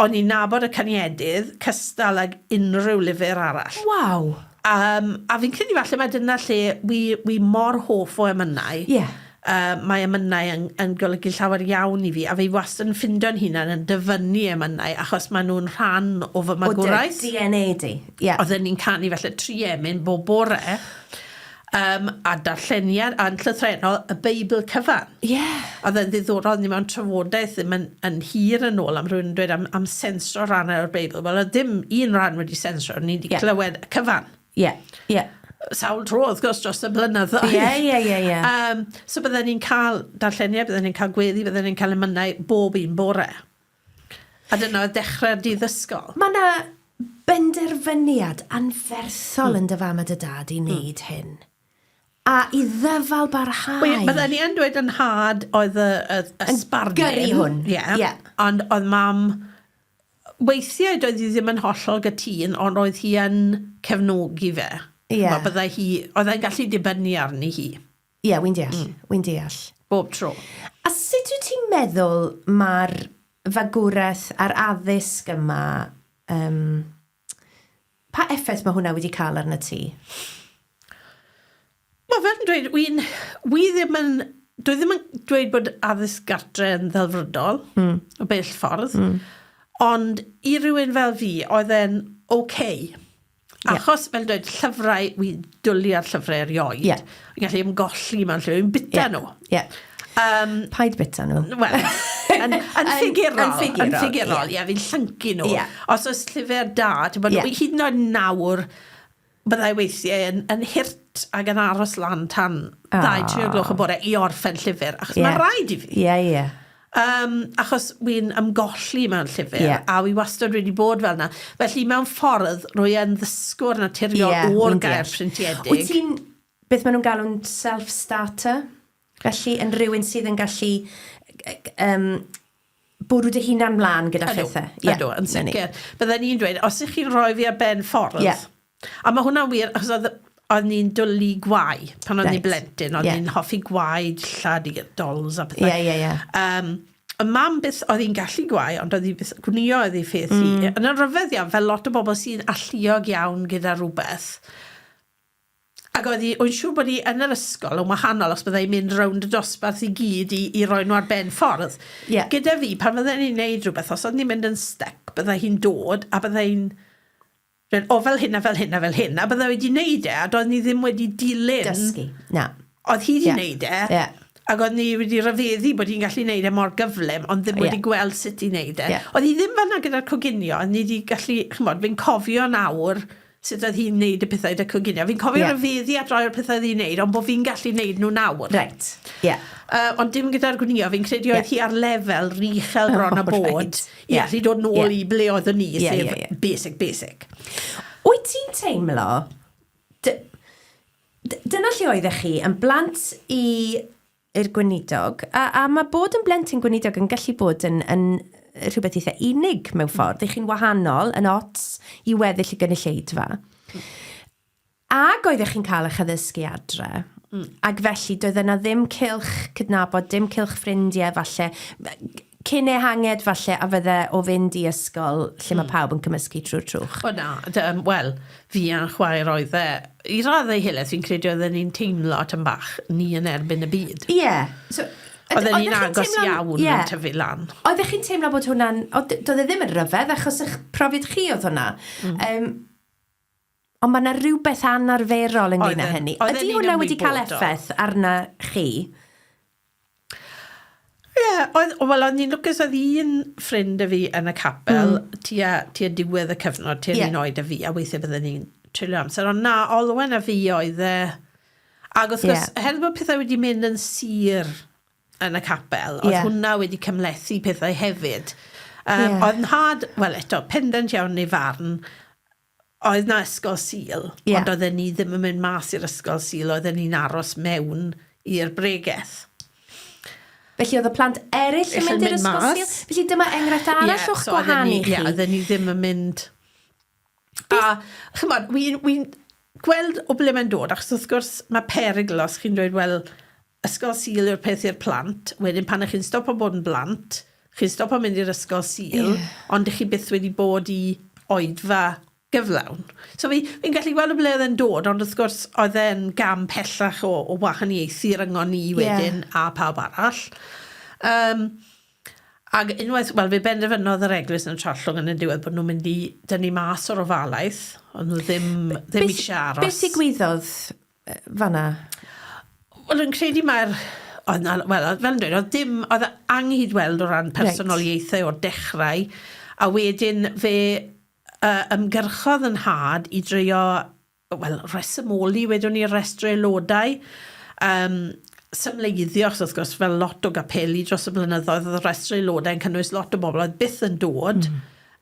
O'n i'n nabod y Caniedydd cystal ag unrhyw lyfr arall. Waw! Um, a fi'n credu falle mae dyna lle wi, wi mor hoff o emynau. Ie. Yeah. Uh, mae emynau yn, yn golygu llawer iawn i fi, a fi wastad yn ffindo'n hunan yn dyfynnu emynau, achos maen nhw'n rhan o fy magwraeth. O dy DNA di, ie. Yeah. Oedden ni'n canu falle tri emyn bob bore. Um, a darlleniad, a'n llythrennol, y Beibl cyfan. Ie. Yeah. Oedd e'n ddiddorol, ni mewn trafodaeth ddim yn, yn hir yn ôl am rhywun yn dweud am, am sensro rhannau o'r Beibl. Wel, oedd ddim un rhan wedi sensro, ni wedi yeah. clywed y cyfan. Ie, yeah. ie. Yeah. Sawl tro, wrth gwrs, dros y blynyddoedd. Ie, ie, ie, ie. So bydden ni'n cael darlleniad, bydden ni'n cael gweddi, bydden ni'n cael emynau bob un bore. A dyna oedd dechrau'r dydd ysgol. Mae yna benderfyniad anferthol mm. yn dy fam a dy dad i wneud mm. hyn. A i ddyfal barhau. Wel, bydden ni yn dweud yn nhad oedd y, y, y sbardun. Gyrru hwn. Ie. Yeah. yeah. Ond oedd mam... Weithiau doedd hi ddim yn hollol gytûn, ond oedd hi yn cefnogi fe. Ie. Yeah. Byddai hi... Oedd e'n gallu dibynnu arni hi. Ie, yeah, wy'n deall, mm. wy'n deall. Bob tro. A sut wyt ti'n meddwl mae'r fagwraeth a'r addysg yma, um, pa effaith mae hwnna wedi cael arna ti? Mae fel yn dweud, wy'n, wi ddim yn, dwi ddim yn dweud bod addysg gartre yn ddelfrydol, mm. o bell ffordd, mm. ond i rywun fel fi, oedd e'n oce. Okay. Achos, fel dweud, llyfrau, wi'n dwlu ar llyfrau erioed. Yeah. Fi'n gallu ymgolli mewn llyfr, fi'n bita yeah. nhw. Yeah. Paid bita nhw. Wel, yn, yn ffigurol. Yn ffigurol, Yn ffigurol, ie, yeah, fi'n llyncu nhw. Yeah. Os oes llyfr da, ti'n bod, Yeah. hyd yn oed nawr, byddai weithiau yn, yn hurt ac yn aros lan tan Ah. 2-3 o gloch y bore i orffen llyfr, achos Yeah. mae rhaid i fi. Ie, ie. Um, achos wy'n ymgolli mewn llyfr, yeah. a wi wastad wedi bod fel yna. Felly mewn ffordd, rwy yn ddysgwr naturiol yeah, o'r gair printiedig. Wyt ti'n, beth maen nhw'n galw'n self-starter? Felly, yn rhywun sydd yn gallu um, bwrw dy hunan mlaen gyda phethau. Ydw, yeah, yn sicr. Bydden ni'n dweud, os ych chi'n rhoi fi ar ben ffordd, yeah. A mae hwnna'n wir, achos oedd, oedd ni'n dwlu gwau pan oedd Reit. ni'n blentyn, oedd Ie. ni'n hoffi gwau, dillad i dolls a pethau. Ie, ie, ie. Um, y mam byth, oedd hi'n gallu gwau, ond oedd hi byth, gwnïo oedd ei pheth hi. Yn yn rhyfedd iawn, fel lot o bobl sy'n alluog iawn gyda rhywbeth. Ac oedd hi, wy'n siŵr bod hi yn yr ysgol yn wahanol os byddai'n mynd rownd y dosbarth i gyd i, i roi nhw ar ben ffordd. Ie. Gyda fi, pan fydden ni'n neud rhywbeth, os oedd ni'n mynd yn stuck, byddai hi'n dod a byddai hi'n dweud, o fel hyn a fel hyn a fel hyn, a byddai wedi neud e, a doedd ni ddim wedi dilyn. Dysgu. Na. Oedd hi wedi Ie. neud e, Ie. ac oedd ni wedi rhyfeddu bod hi'n gallu neud e mor gyflym, ond ddim Ie. wedi gweld sut i neud e. Ie. Oedd hi ddim fel 'na gyda'r coginio, oedd ni wedi gallu, ch'mod, fi'n cofio nawr sut oedd hi'n neud y pethau 'da coginio. Fi'n cofio Ie. rhyfeddu at rai o'r pethau oedd hi'n neud, ond bod fi'n gallu neud nhw nawr. Reit. Ie. Uh, ond dim gyda'r gwnïo, fi'n credu oedd Ie. hi ar lefel rhy uchel bron a Oh, bod reit. i Ie. allu dod nôl Ie. i ble oeddwn ni, Ie, sef ie, ie. basic, basic. Wyt ti'n teimlo... dy- dy- Dyna lle oeddech chi, yn blant i i'r gweinidog, a, a mae bod yn blentyn gweinidog yn gallu bod yn, yn rhywbeth eitha unig mewn ffordd. Ych chi'n wahanol, yn ots i weddill y gynulleidfa. Ac oeddech chi'n cael eich addysgu adre. Mm. Ac felly doedd yna ddim cylch cydnabod, dim cylch ffrindiau falle, cyn ehanged falle a fydde o fynd i ysgol lle mae pawb yn cymysgu trwy'r trwch. O na, um, wel, fi a'n chwaer oedd e, i raddau helaeth fi'n credu oedden ni'n teimlo tam bach ni yn erbyn y byd. Ie. Yeah. So, Oedden ni'n agos iawn yeah. yn tyfu lan. Oeddech chi'n teimlo bod hwnna'n... Doedd e ddim yn rhyfedd achos eich profiad chi oedd hwnna. Mm. Um, ond mae yna rhywbeth anarferol ynglyn â hynny. Ydy hwnna wedi cael effaith arna chi? Ie, yeah, oedd, wel, o'n i'n lwcus oedd un ffrind y fi yn y capel mm. tua, tua diwedd y cyfnod, tua yeah. un oed y fi, a weithiau bydden ni'n treulio amser. Ond na, Olwen a fi oedd e. Ac wrth gwrs, yeah. oherwydd bod pethau wedi mynd yn sir yn y capel, oedd yeah. hwnna wedi cymhlethu pethau hefyd. Um, yeah. Oedd nhad, wel eto, pendant iawn neu farn, oedd na ysgol Sul, Ie. ond oedden ni ddim yn mynd mas i'r ysgol Sul, oedden ni'n aros mewn i'r bregeth. Felly oedd y plant eraill yn mynd i'r ysgol Sul? Felly dyma enghraifft arall Ie, o'ch so oedden gwahanu ni- chi. Ie, oedden ni ddim yn mynd... A, chymod, wi'n wi gweld o ble mae'n dod, achos wrth gwrs mae perygl os chi'n dweud, wel, ysgol Sul yw'r peth i'r plant, wedyn pan ych chi'n stopo bod yn blant, Chi'n stopo mynd i'r ysgol Sul, yeah. ond dych chi byth wedi bod i oedfa gyflawn. So fi, fi'n gallu gweld o ble oedd e'n dod, ond wrth gwrs oedd e'n gam pellach o, o wahaniaethu ryngon ni wedyn yeah. a pawb arall. Um, ac unwaith, wel, fe benderfynodd yr eglwys yn y Trallwng yn y diwedd bod nhw'n mynd i dynnu mas o'r ofalaeth, ond nhw ddim, ddim eisiau aros. Beth ddigwyddodd fanna? Wel, yn credu mae'r... Oedd na, wel, fel yn dweud, oedd dim, oedd anghydweld o ran personoliaethau right. o'r dechrau, a wedyn fe uh, ymgyrchodd yn nhad i drio, wel, rhesymoli wedwn ni restr aelodau, um, symleiddio, achos wrth gwrs, fel lot o gapeli dros y blynyddoedd, oedd y restr aelodau yn cynnwys lot o bobl oedd byth yn dod.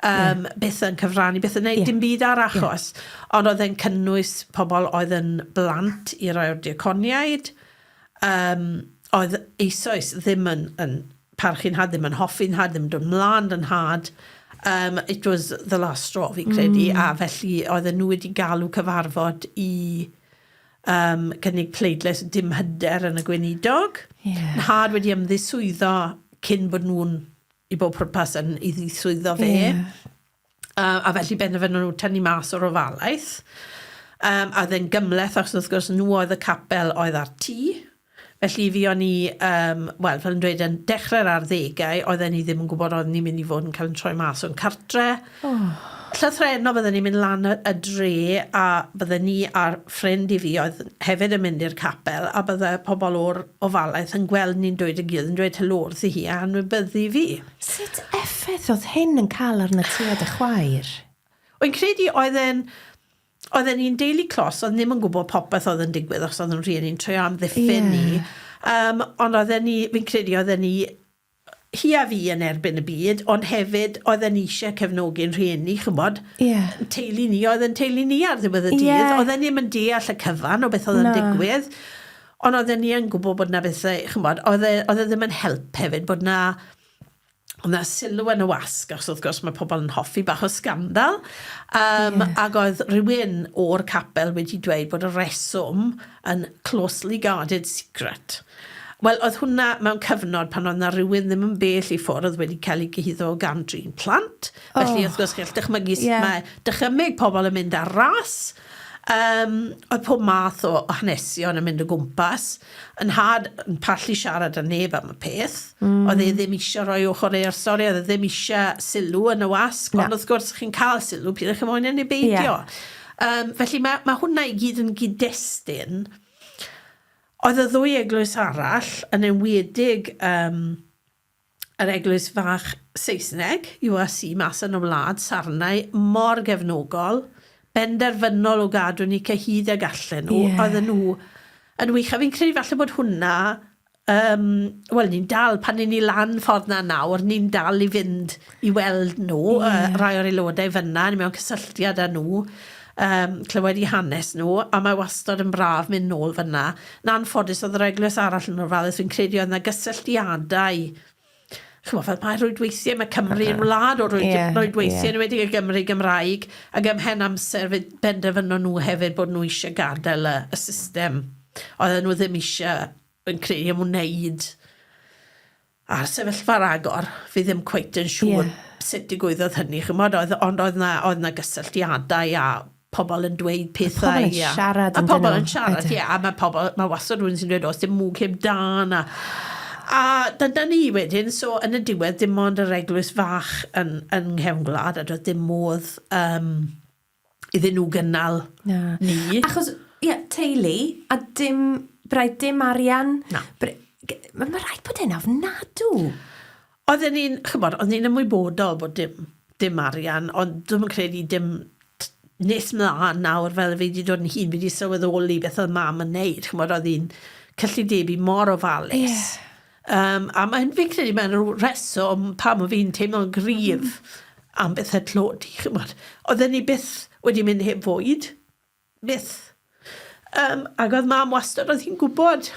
Um, yeah. byth yn cyfrannu, byth yn gwneud yeah. dim byd ar achos. Yeah. Ond oedd e'n cynnwys pobl oedd yn blant i rai o'r diaconiaid, um, oedd eisoes ddim yn, yn parchu'n nhad, ddim yn hoffi'n nhad, ddim yn dod mlaen yn nhad. Um, it was the last straw, fi'n credu, a felly oedden nhw wedi galw cyfarfod i um, cynnig pleidlais dim hyder yn y gweinidog. Yeah. Nhad wedi ymddiswyddo cyn bod nhw'n i bob pwrpas yn ei ddiswyddo fe. Yeah. Uh, a felly benderfynon nhw tynnu mas o'r ofalaeth. Um, a oedd e'n gymleth, achos wrth gwrs nhw oedd y capel oedd ar tŷ. Felly fi o'n i, um, wel, fel yn dweud, yn dechrau'r arddegau, oedden ni ddim yn gwybod oedden ni'n mynd i fod yn cael yn troi mas o'n cartre. Oh. Llythrennol bydden ni'n mynd lan y, y dre a bydden ni a'r ffrind i fi oedd hefyd yn mynd i'r capel a bydde pobl o'r ofalaeth yn gweld ni'n dweud y gilydd yn dweud helo wrthi hi a anwybyddu fi. Sut effaith oedd hyn yn cael arnat ti a dy chwaer? Wy'n credu oedd e'n oedden ni'n deulu clos oedd ddim yn gwybod popeth oedd yn digwydd achos oedd yn rhieni'n trio amddiffyn yeah. ni. Um, ond oedden ni, fi'n credu oedden ni hi a fi yn erbyn y byd, ond hefyd oedden ni eisiau cefnogi'n rhieni, chymod. Yeah. Teulu ni oedd yn teulu ni ar ddiwedd y dydd. Yeah. Oedden ni'm yn deall y cyfan o beth oedd yn digwydd. Ond oedden ni yn gwybod bod 'na bethau, chymod, oedd e, oedd e ddim yn help hefyd bod 'na oedd 'na sylw yn y wasg, achos wrth gwrs mae pobl yn hoffi bach o sgandal. Um, yeah. Ac oedd rhywun o'r capel wedi dweud bod y reswm yn closely guarded secret. Wel, oedd hwnna mewn cyfnod pan oedd 'na rhywun ddim yn bell i ffwrdd oedd wedi cael ei gyhuddo o gam-drin plant. Felly, wrth gwrs, chi'n gallu dychmygu sut yeah. mae dychymyg pobl yn mynd ar ras. Um, oedd pob math o hanesion yn mynd o gwmpas. Yn nhad yn pallu siarad â neb am y peth. Oedd e ddim eisiau rhoi ochr e o'r stori, oedd e ddim eisiau sylw yn y wasg. Na. Ond wrth gwrs, chi'n cael sylw pryd ych chi moyn e neu beidio. Yeah. Um, felly mae, mae hwnna i gyd yn gyd-destun. Oedd y ddwy eglwys arall, yn enwedig um, yr eglwys fach Saesneg, URC, mas yn y wlad, Sarnau, mor gefnogol, benderfynol o gadw ni cyhyd ag allen nhw. Yeah. Oedden nhw yn wych. A fi'n credu falle bod hwnna, um, wel, ni'n dal, pan ni'n ni lan ffordd na nawr, ni'n dal i fynd i weld nhw, yeah. uh, rai o'r aelodau fyna, ni mewn cysylltiad â nhw um, clywed i hanes nhw, a mae wastad yn braf mynd nôl fyna. Yn anffodus, oedd yr eglwys arall yn ofalus, fi'n credu oedd yna gysylltiadau, chymod, fel mae rhwydweithiau, mae Cymru yn wlad o rwyd, yeah, rhwydweithiau, yeah. yn enwedig y Gymru Gymraeg, ac ymhen amser fe benderfynon nhw hefyd bod nhw eisiau gadael y, y system. Oedden nhw ddim eisiau, yn credu, ymwneud a'r sefyllfa ragor, fi ddim cweit yn siŵr yeah. sut digwyddodd hynny, chymod, oedd, ond oedd na, oedd na gysylltiadau a pobl yn dweud pethau. Pobl yn siarad A pobl yn siarad, ie, a mae pobl, mae wastad rhywun sy'n dweud, oes dim mwg heb dan, a, a dyna ni wedyn, so yn y diwedd, dim ond yr eglwys fach yn, yn nghefn gwlad, a doedd dim modd um, iddyn nhw gynnal Na. ni. Achos, ie, yeah, teulu, a dim, braidd dim arian. Na. Mae ma rhaid bod e'n ofnadw. Oedden ni'n, chymod, oedden ni'n ymwybodol bod dim, dim arian, ond dwi'm yn credu dim nes mlaen nawr fel fi wedi dod yn hŷn, fi wedi sylweddoli beth oedd mam yn neud, chymod, oedd hi'n cyllidebu mor ofalus. Yeah. Um, a mae'n, fi'n credu mae'n rhyw reswm pam o fi'n teimlo'n gryf mm. am bethau tlodi, chymod. Oedden ni byth wedi mynd heb fwyd. Byth. Um, ac oedd mam wastad, oedd hi'n gwybod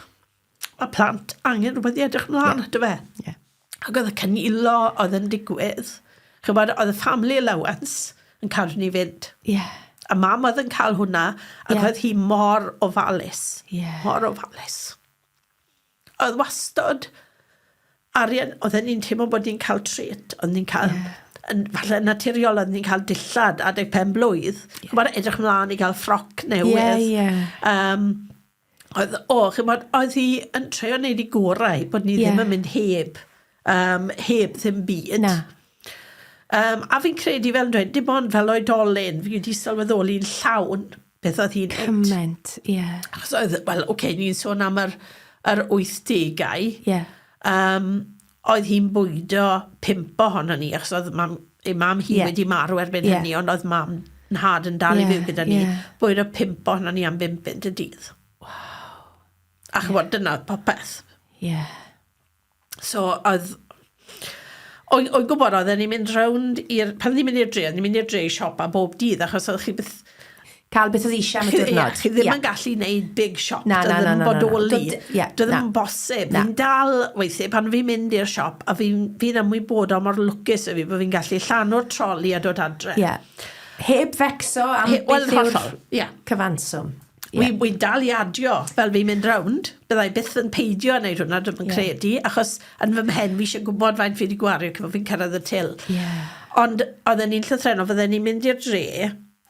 mae plant angen rhywbeth i edrych mlaen, yeah. fe? Yeah. Ac oedd y cynilo oedd yn digwydd. Chymod, oedd y family allowance yn cadw ni fynd. Yeah. A mam oedd yn cael hwnna, ac yeah. oedd hi mor ofalus. Yeah. Mor ofalus. Oedd wastod... arian, oedden ni'n teimlo bod ni'n cael treat, oedden ni'n cael, yeah. yn, falle naturiol, oedden ni'n cael dillad adeg pen blwydd. Yeah. Chymod, edrych mlaen i gael ffroc newydd. Yeah, yeah. Oedd, o, chymod, oedd hi yn trio wneud i gorau bod ni yeah. ddim yn mynd heb, heb ddim byd. Na. A fi'n credu, fel yn dweud, dim ond fel oedolyn, fi wedi sylweddoli'n llawn beth oedd hi'n neud. Cymaint, ie. Yeah. Achos oedd, wel, oce, okay, ni'n sôn am yr, yr 80au. Ie. Yeah. Oedd hi'n bwydo pump ohono ni, achos oedd mam, ei mam hi yeah. wedi marw erbyn yeah. hynny, ond oedd mam nhad yn dal yeah, i fyw gyda ni. Yeah. Bwydo pump ohono ni am bump punt y dydd. Wow. A chybod, yeah. dyna popeth. Ie. Yeah. So, oedd... O'n gwybod, oedden ni'n mynd rownd i'r... Pan ni'n mynd i'r dre, oedden ni'n mynd i'r dre i siopa bob dydd, achos oedd chi byth... Cael beth oedd eisiau am y diwrnod. Chi ddim yn gallu gwneud big shop. Na, na, na, na, bodoli. Doedd ddim yn bosib. Fi'n dal, weithiau, pan fi'n mynd i'r siop, a fi'n fi ymwybodol mor lwcus y fi bod fi'n gallu llanw'r troli a dod adre. Yeah. Heb fecso am He, well, beth yw'r yeah. cyfanswm. Yeah. Wi, wi dal i adio fel fi'n mynd rownd. Byddai byth yn peidio â wneud hwnna, dwi'm yn yeah. credu, achos yn fy mhen fi eisiau gwybod faint fi wedi gwario cyn fi'n cyrraedd y til. Yeah. Ond oedden ni'n llythrennol, fydden ni'n mynd i'r dre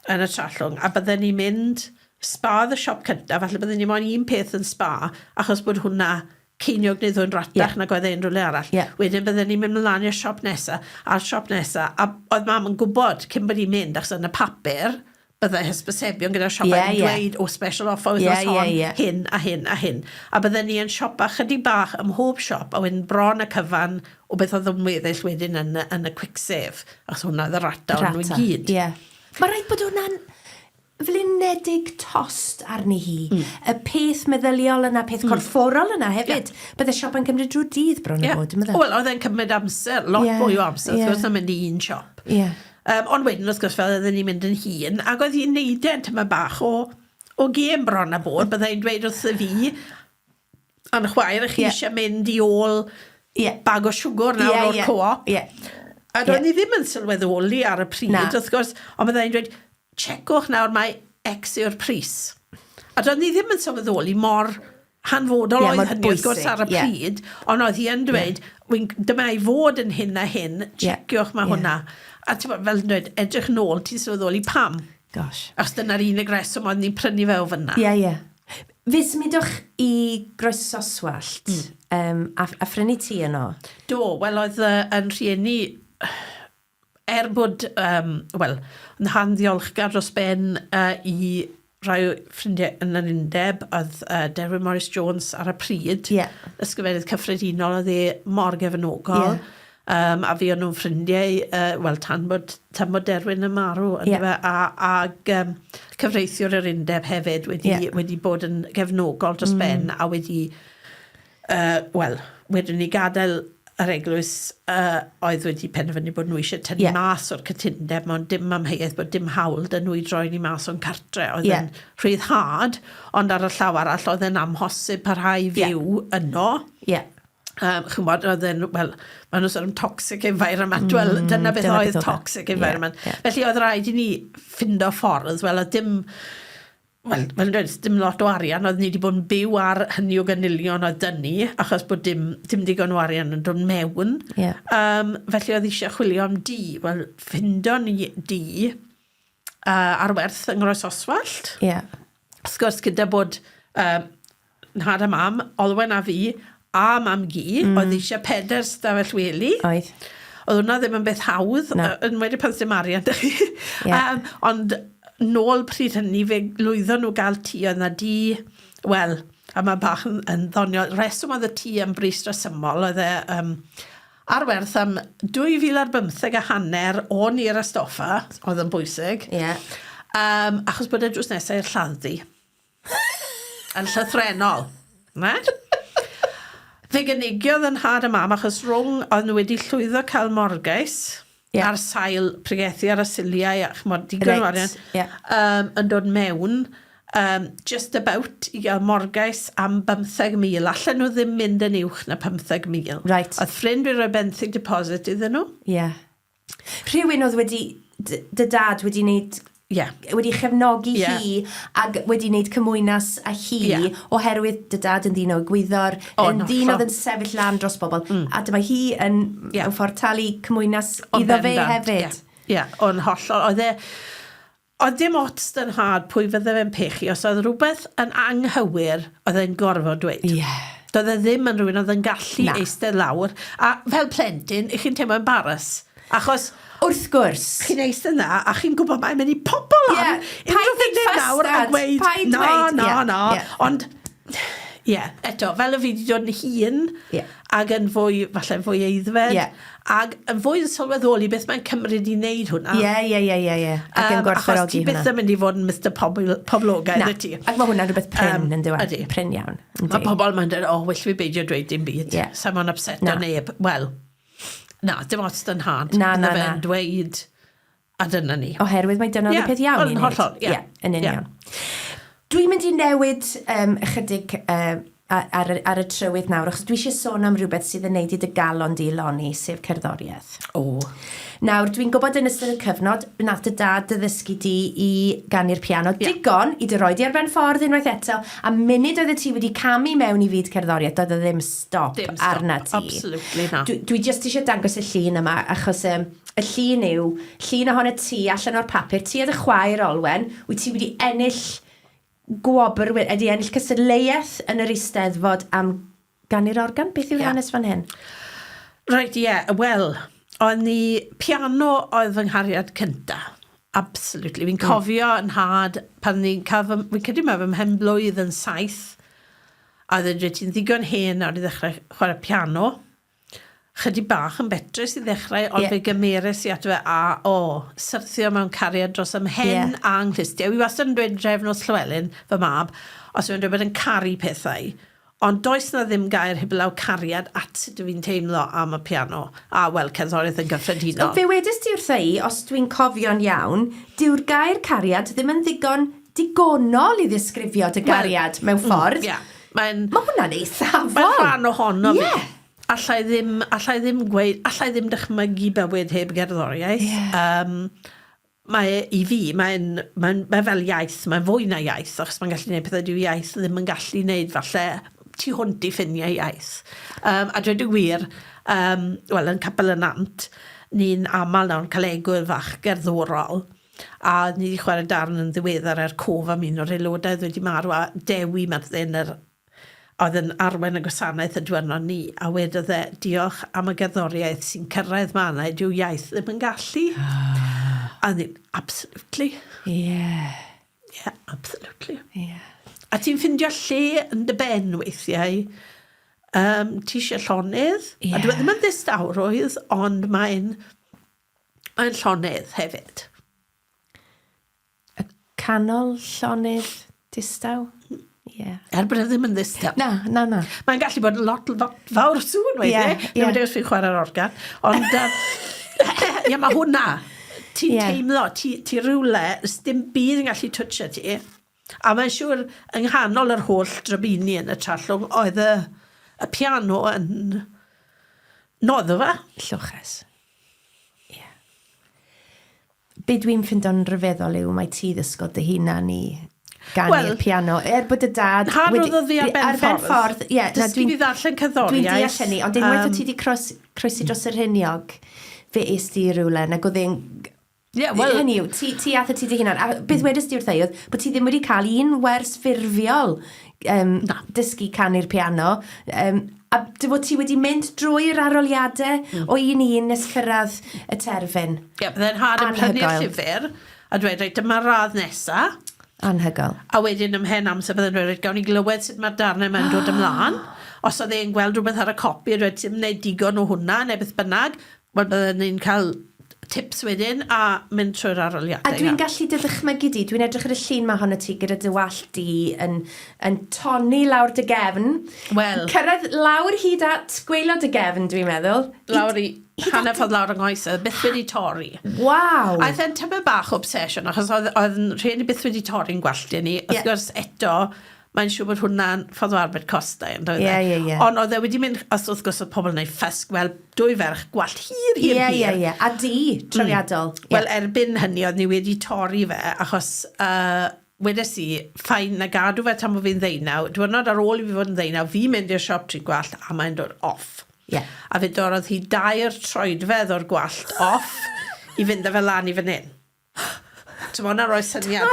yn y Trallwng, a bydden ni'n mynd Spa oedd y siop cyntaf, falle bydden ni moyn un peth yn Spa, achos bod hwnna ceiniog neu ddwy'n ratach yeah. nag oedd e unrhyw le arall. Yeah. Wedyn bydden ni'n mynd mlaen i'r siop nesaf, a'r siop nesaf, a oedd mam yn gwybod cyn bod hi'n mynd, achos yn y papur, byddai hysbysebion gyda'r siopau yeah, yn yeah. dweud, o special offer wythnos yeah, hon, yeah, yeah. hyn a hyn a hyn. A bydden ni yn siopa chydig bach ym mhob siop, a wedyn bron y cyfan o beth oedd yn weddill wedyn yn, yn y quick save. Achos hwnna oedd y rata o'n nhw i gyd. Yeah. Mae rhaid bod hwnna'n flinedig tost arni hi. Y peth meddyliol yna, peth corfforol yna hefyd. Yeah. Bydde siopa'n cymryd drwy'r dydd bron yeah. o fod, dwi'n meddwl. Wel, oedd e'n cymryd amser, lot Ie, mwy o amser, ie. wrth gwrs, na mynd i un siop. Ie. Ond wedyn, wrth gwrs, fel oedden ni'n mynd yn hŷn, ac oedd hi'n neud e'n tymed bach o, o gêm bron a bod, byddai'n dweud wrtho fi, a'n chwaer, ych chi Ie. eisiau mynd i ôl Ie. bag o siwgr nawr Ie, o'r ie, co-op. ie. A do'n i ddim yn sylweddoli ar y pryd, Na. wrth gwrs, ond byddai'n dweud, checwch nawr mae X yw'r pris. A do'n i ddim yn sylweddoli mor hanfodol Ie, oedd mor hynny, wrth gwrs, bwysig, ar y ie. pryd, ond oedd hi yn dweud, "Wi'n- dyma i fod yn hyn a hyn, Ie, checiwch mae ie. hwnna. A ti'n gwbod, fel yn dweud, edrych nôl, ti'n sylweddoli pam. Gosh. Achos dyna'r unig reswm oedd ni'n prynu fe o fyna. Ie, ie. Fe symudwch i Groesoswallt a, a phrynu tŷ yno. Do, wel oedd uh, yn rhieni, er bod, um, wel, yn han ddiolchgar dros ben i rai o ffrindiau yn yr undeb, oedd Derwyn Morris Jones ar y pryd, Ie. ysgrifennydd cyffredinol, oedd e mor gefnogol. Ie. A fi o'n nhw'n ffrindiau, wel, tan bod, tan bod Derwyn yn marw, Ie. yndyfe? A, ag cyfreithiwr yr undeb hefyd wedi, Ie. wedi bod yn gefnogol dros ben a wedi wel, wedyn ni gadael yr eglwys oedd wedi penderfynu bod nhw eisiau tynnu Ie. mas o'r cytundeb mewn dim amheuaeth bod dim hawl 'da nhw i droi ni mas o'n cartre. Oedd Ie. yn rhyddhad, ond ar y llaw arall oedd e'n amhosib parhau i Ie. fyw yno. Ie. Chimod, oedd e'n, wel, maen nhw'n sôn am toxic environment. Wel, dyna beth dyna oedd beth oedd e. toxic Ie, environment. ie. Felly oedd rhaid i ni ffindo ffordd, wel, oedd dim, wel, fel dweud, dim lot o arian, oedd ni wedi bod yn byw ar hynny o gynilion oedd dyn ni, achos bod dim, dim digon o arian yn dod mewn. Ie. Felly oedd eisiau chwilio am dŷ. Wel, ffindo ni dŷ ar werth yng Nghroes Oswallt. Ie. Wrth gwrs, gyda bod nhad a mam, Olwen a fi, a mam-gu, oedd eisiau pedair stafell wely. Oedd. Oedd hwnna ddim yn beth hawdd, Na. yn wedi pan dim arian 'da chi. Ie. Ond nôl pryd hynny, fe lwyddon nhw gael tŷ, oedd 'na dŷ, wel, a mae bach yn, yn ddoniol. Reswm oedd y tŷ yn bris resymol, oedd e ar werth am 2015 a hanner o Nir a Stoffa, oedd yn bwysig. Ie. Achos bod e drws nesaf i'r lladd-dy. Yn llythrennol. Ne? Fe gynigiodd yn nhad a mam, achos rhwng, oedd nhw wedi llwyddo cael morgais Ie. ar sail pregethu ar y Suliau a ch'mod, digon o Reit, arian, ie. yn dod mewn, just about i gael morgais am 15,000. Allan nhw ddim mynd yn uwch na 15,000. Right. Oedd ffrind wedi rhoi benthyg deposit iddyn nhw. Ie. Rhywun oedd wedi, dy dad wedi wneud yeah. wedi chefnogi yeah. hi ac wedi wneud cymwynas â hi yeah. oherwydd dy dad yn ddyn o egwyddor, oh, yn ddyn oedd yn sefyll lan dros bobl. A dyma hi yn yeah. mewn ffordd talu cymwynas O'n iddo fe bendant, hefyd. Ie, yeah, o'n hollol. Oedd e, oedd dim ots dyn nhad pwy fydde fe'n pechu. Os oedd rhywbeth yn anghywir, oedd e'n gorfod dweud. Ie. Doedd e ddim yn rhywun oedd yn gallu Na. eistedd lawr. A fel plentyn, 'ych chi'n teimlo embarrass. Achos Wrth gwrs. chi'n eistedd 'na a chi'n gwybod mae'n mynd i popo lan. Ie, paid unrhyw neud funud nawr a ffys, Dad. gweud, Paid na, dweud. na, Ie, na. ie. Ond, ie, eto, fel y fi wedi dod yn hŷn Ie. ac yn fwy, falle fwy aeddfed, Ie. ac yn fwy yn sylweddoli beth mae'n cymryd i wneud hwnna. Ie, ie, ie, ie, ie. Ac yn Yym, achos gwerthfawrogi ti byth hwnna. yn mynd i fod yn Mr Pobl Poblogaidd, Na, wyt ti? ac mae hwnna'n rhywbeth prin Yym, yn dyw e? ydi. Prin iawn. Mae Yndi. pobl mae'n dweud, o, well fi beidio dweud dim byd. Ie. Sa mo'n upset Na. o neb. Wel, na, dim ots dyn nhad. Na, na, Bydde na. fe'n dweud, a dyna ni. Oherwydd mae dyna Ie, yeah, y peth iawn yn i wneud. hollol, ie. Ie, yn Ie. union. Dwi'n mynd i newid um, ychydig ar, ar y trywydd nawr, achos dwi eisiau sôn am rhywbeth sydd yn neud i dy galon di loni, sef cerddoriaeth. O. Nawr, dwi'n gwybod yn ystod y cyfnod, nath dy dad dy ddysgu di i ganu'r piano Ie. digon i dy roi di ar ben ffordd unwaith eto, a munud oeddet ti wedi camu mewn i fyd cerddoriaeth, doedd o ddim stop, Dim stop. arna ti. Absolutely na. Dwi, dwi jyst eisiau dangos y llun yma, achos um, y llun yw, llun ohono ti allan o'r papur, ti a dy chwaer Olwen, wyt ti wedi ennill gwobr, wedi ennill cystadleuaeth yn yr Eisteddfod am ganu'r organ. Beth yw'r Ie. hanes fan hyn? Reit, ie, yeah, wel, o'n i, piano oedd fy nghariad cynta. Absolutely. Fi'n cofio yn nhad pan ni'n cael fy, fi'n credu mae fy mhen-blwydd yn 7, a oedd e'n dweud ti'n ddigon hen nawr i ddechrau chwarae piano. Chydig bach yn betrus i ddechrau, ond Ie. fe gymeres i ato fe a, o, syrthio mewn cariad dros 'y mhen Ie. a 'nghlustiau. Wi wastad yn dweud drefn nos Llywelyn, fy mab, os yw'n dweud bod yn caru pethau, ond does 'na ddim gair heblaw cariad at sut 'y fi'n teimlo am y piano, a, wel, cerddoriaeth yn gyffredinol. Fe wedest ti wrtha i, os dwi'n cofio'n iawn, dyw'r gair cariad ddim yn ddigon digonol i ddisgrifio dy gariad mewn ffordd. Ie, mae'n... Mae hwnna'n eithafol. Mae'n rhan ohono fi. Ie. Alla i ddim, alla i ddim gweud, alla i ddim dychmygu bywyd heb gerddoriaeth. Ie. Um, mae i fi, mae'n mae, mae fel iaith, mae'n fwy na iaith, achos mae'n gallu gwneud pethau dyw iaith ddim yn gallu gwneud falle tu hwnt i ffiniau iaith. Um, a dweud y gwir, um, wel, yn Capel y Nant, ni'n aml nawr yn cael egwyl fach gerddorol, a ni wedi chwarae darn yn ddiweddar er cof am un o'r aelodau oedd wedi marw, a Dewi Myrddin, yr oedd yn arwain y gwasanaeth y diwrnod ni, a wedodd e, diolch am y gerddoriaeth sy'n cyrraedd mannau dyw iaith ddim yn gallu. A ni, absolutely. Ie. Yeah, absolutely. Ie. A ti'n ffindio lle yn dy ben weithiau, um, ti eisiau llonydd. Ie. A dwi e ddim yn ddistawrwydd, ond mae'n mae llonydd hefyd. Y canol llonydd distaw? Ie. Yeah. Er bod e ddim yn ddistaw. Na, na, na. Mae'n gallu bod yn lot, lot fawr o sŵn weithiau. Ie, Yeah, ie. Ie. Os fi'n chwarae'r organ. Ond, ie, mae hwnna. Ti'n Ie. yeah. teimlo, ti, ti rhywle, dim byd yn gallu twtsio ti. A mae'n siŵr, yng nghanol yr holl drybini yn y Trallwng, oedd y, y piano yn noddfa. Lloches. Ie. Be dwi'n ffindo'n rhyfeddol yw mae ti ddysgodd dy hunan i ganu'r Wel, piano. Er bod dy dad... Nhad roddodd fi ar ben ar ben ffordd. Ie, na, Dysgu dwi'n fi ddarllen cerddoriaeth. Dwi'n deall hynny, ond unwaith um, Yym, o ti wedi croes, croesi dros yr rhiniog, fe es di i rywle, nag oedd e'n... Ie, wel... Hynny yw, ti, ti ath ti dy hunan. A beth wedest ti wrtha i oedd bod ti ddim wedi cael un wers ffurfiol um, dysgu canu'r piano. Um, a dy fod ti wedi mynd drwy'r aroliadau o un i un nes cyrraedd y terfyn. Ie, bydde'n nhad yn prynu'r Anhygoel. llyfr a dweud, reit, dyma'r radd nesa. Anhygoel. A wedyn ymhen amser bydde'n dweud, reit, gawn ni glywed sut mae'r darnau yma'n dod ymlaen. Os oedd e'n gweld rhywbeth ar y copi a dweud, ti'n gwneud digon o hwnna, neu beth bynnag, wel, bydden ni'n cael tips wedyn a mynd trwy'r aroliadau. A dwi'n gallu dy ddychmygu di, dwi'n edrych ar y llun ma honno ti gyda dy wallt di yn, yn tonni lawr dy gefn. Wel. Cyrraedd lawr hyd at gwaelod dy gefn, dwi'n meddwl. Lawr i hanner ffordd lawr yng nghoesau, byth wedi torri. Waw! A oedd e'n tymed bach o obsession, achos oedd, oedd yn rhieni byth wedi torri'n gwalltiau ni. Wrth Ie. gwrs, eto, Mae'n siŵr bod hwnna'n ffordd o arbed costau, yn doedd e? Ie, ie, ie. Ond oedd e wedi mynd, os wrth gwrs oedd pobl yn ei ffysg, wel, dwy ferch gwallt hir, hir, hir. Ie, ie, ie. A di, trawiadol. Wel, erbyn hynny, oedd ni wedi torri fe, achos uh, wedes i, fine, na gadw fe tan bod fi'n ddeunaw. Diwrnod ar ôl i fi fod yn ddeunaw, fi'n mynd i'r siop trin gwallt a mae'n dod off. Yeah. A fe dorrodd hi dair troedfedd o'r gwallt off i fynd â fe lan i fan hyn. So mae hwnna'n rhoi syniad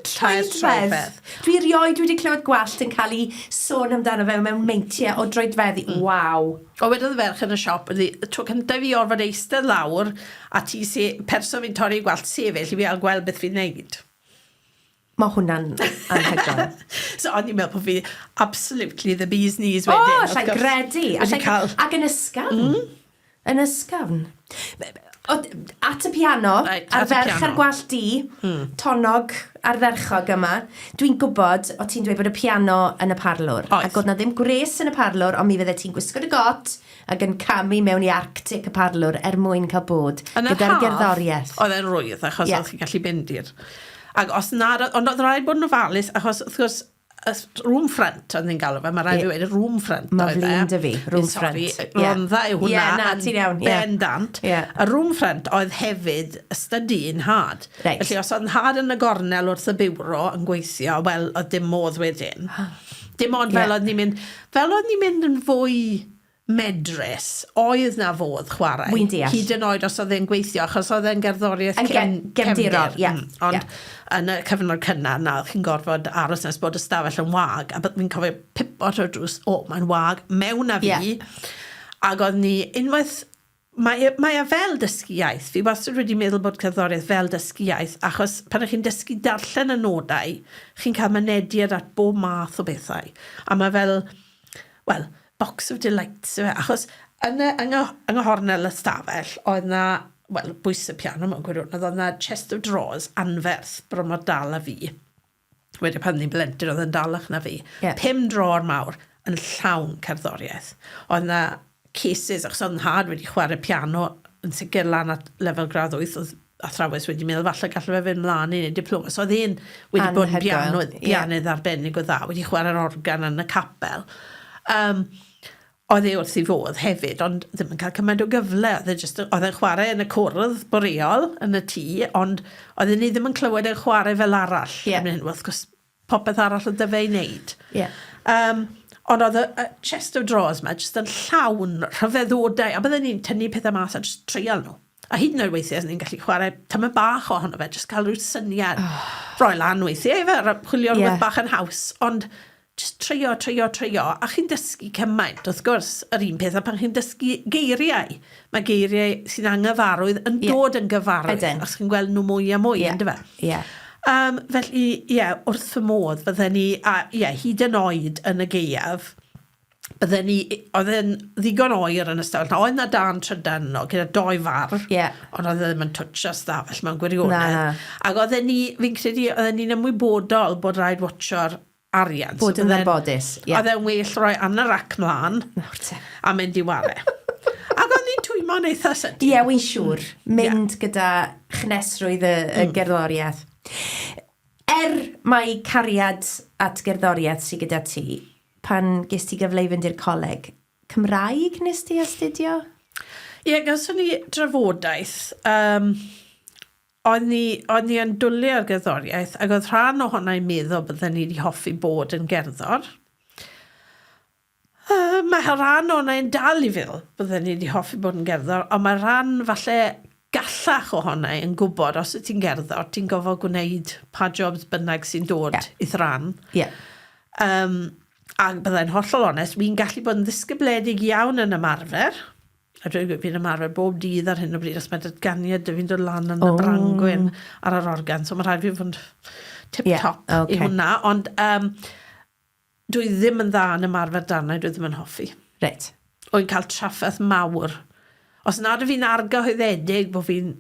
Tair troedfedd. Dwi erioed wedi clywed gwallt yn cael ei sôn amdano fe mewn meintiau o droedfeddi. Mm. Waw. O wedodd y ferch yn y siop, ydi, y tro cyntaf i fi orfod eistedd lawr a ti se, person fi'n torri gwallt sefyll i fi gael gweld beth fi'n neud. Mae hwnna'n anhygoel. So o'n i'n meddwl bod fi absolutely the bee's knees wedyn. O, allai gredu. Allai cael... Ac yn ysgafn. Mm. Yn ysgafn. O, at y piano, right, a'r ferch ar gwallt di, mm. tonog ardderchog yma. Dwi'n gwybod, o ti'n dweud bod y piano yn y parlwr. Oedd. Ac oedd na ddim gwres yn y parlwr, ond mi fydde ti'n gwisgo dy got ac yn camu mewn i Arctic y parlwr er mwyn cael bod gyda'r gerddoriaeth. Oedd e'n rwydd, achos yeah. oedd chi'n gallu mynd i'r... Ac os nad, ond oedd rhaid bod yn ofalus, achos wrth gwrs, y room front oedd ni'n galw fe, mae rhaid fi weud, room front oedd e. Mae flin dy fi, room front. Sorry, Rhondda yw hwnna. Yeah, na, ti'n iawn. Yeah. Bendant. Yeah. Y room front oedd hefyd y study i'n nhad. Right. Felly os oedd nhad yn y gornel wrth y biwro yn gweithio, wel, oedd dim modd wedyn. Dim ond fel yeah. oedd ni'n mynd, fel oedd ni'n mynd yn fwy medrus, oedd 'na fodd chwarae. Wi'n deall. Hyd yn oed os oedd e'n gweithio, achos oedd e'n gerddoriaeth Yn cefn, gefndirol, ie. Mm, ond yeah. yn y cyfnod cynnar, na, oedd chi'n gorfod aros nes bod y stafell yn wag, a fi'n cofio pipo trwy'r drws, o, mae'n wag, mewn â fi. Yeah. Ac oedd ni, unwaith, mae, e, mae e fel dysgu iaith. Fi wastad wedi meddwl bod cerddoriaeth fel dysgu iaith, achos pan ych chi'n dysgu darllen y nodau, chi'n cael mynediad at bob math o bethau. A mae fel, wel, box of delights yw e, achos yn y, yng, yng nghornel y stafell, oedd na, wel, bwys y piano mewn gwirionedd, oedd na chest of drawers anferth bron mor dal â fi. Wedyn pan ni'n blentyn oedd yn dalach na fi. Yeah. Pum drawer mawr yn llawn cerddoriaeth. Oedd na cases, achos oedd nhad wedi chwarae piano yn sicr lan at lefel gradd 8, oedd athrawes wedi meddwl falle gallai fe fynd mlaen i wneud diploma. So oedd e'n wedi bod yn piano, pianydd arbennig o dda, wedi chwarae'r organ yn y capel. Um, oedd e wrth ei fodd hefyd, ond ddim yn cael cymaint o gyfle. Oedd e just, oedd e'n chwarae yn y cwrdd boreol yn y tŷ, ond oedd e ni ddim yn clywed e'n chwarae fel arall. Yeah. Hyn, wrth gwrs, popeth arall oedd 'da fe i wneud. Ie. Um, ond oedd y, y chest of drawers ma jyst yn llawn rhyfeddodau, a bydden ni'n tynnu pethau mas a jyst treial nhw. A hyd yn oed weithiau, ni'n gallu chwarae tymed bach ohono fe, jyst cael rhyw syniad. Oh. Roi lan weithiau, efe, chwilio rhywbeth yeah. bach yn haws, ond jyst treio, treio, treio, a chi'n dysgu cymaint, wrth gwrs, yr un peth, a pan chi'n dysgu geiriau, mae geiriau sy'n anghyfarwydd yn Ie. dod yn gyfarwydd. Ydyn. Os chi'n gweld nhw mwy a mwy, Ie. yndyfe? Ie. Um, felly, ie, yeah, wrth fy modd, fydden ni, a ie, yeah, hyd yn oed yn y gaeaf, bydden ni, oedd e'n ddigon oer yn y stafell. Na, oedd na dan trydan yno, gyda doi far. Ie. Ond oedd e ddim yn twtio stafell mewn gwirionedd. Na, na. Ac oedden ni, fi'n credu, oedden ni'n ymwybodol bod rhaid watcho'r arian. Bod so yn bydde'n- ddarbodus, ie. Oedd e'n well rhoi anorac mlaen Nawr te. a mynd i ware. Ac o'n i'n twymo'n eitha sydyn. Ie, wy'n siŵr. Mynd gyda chnesrwydd y, y gerddoriaeth. Er mai cariad at gerddoriaeth sydd gyda ti, pan ges ti gyfle i fynd i'r coleg, Cymraeg nes ti astudio? Ie, gawson ni drafodaeth. Um, Oedd ni, oedd ni yn dwlu ar gerddoriaeth, ac oedd rhan ohona i'n meddwl bydden ni wedi hoffi bod yn gerddor. Uh, mae rhan ohona i'n dal i feddwl bydden ni wedi hoffi bod yn gerddor, ond mae rhan falle gallach ohona i yn gwybod os wyt ti'n gerddor, ti'n gofod gwneud pa jobs bynnag sy'n dod Yeah. i'th ran. Ie. Yeah. Um, a byddai'n hollol onest, fi'n gallu bod yn ddisgybledig iawn yn ymarfer, A dwi'n gwybod, fi'n ymarfer bob dydd ar hyn o bryd, os mae datganiad 'da fi'n dod lan yn y Oh. brangwyn ar yr organ, so mae rhaid fi fod tip-top yeah, okay. i hwnna. Ond um, dwi ddim yn dda yn ymarfer darnau, dwi ddim yn hoffi. Reit. Wy'n cael trafferth mawr. Os nad y fi'n argyhoeddedig bod fi'n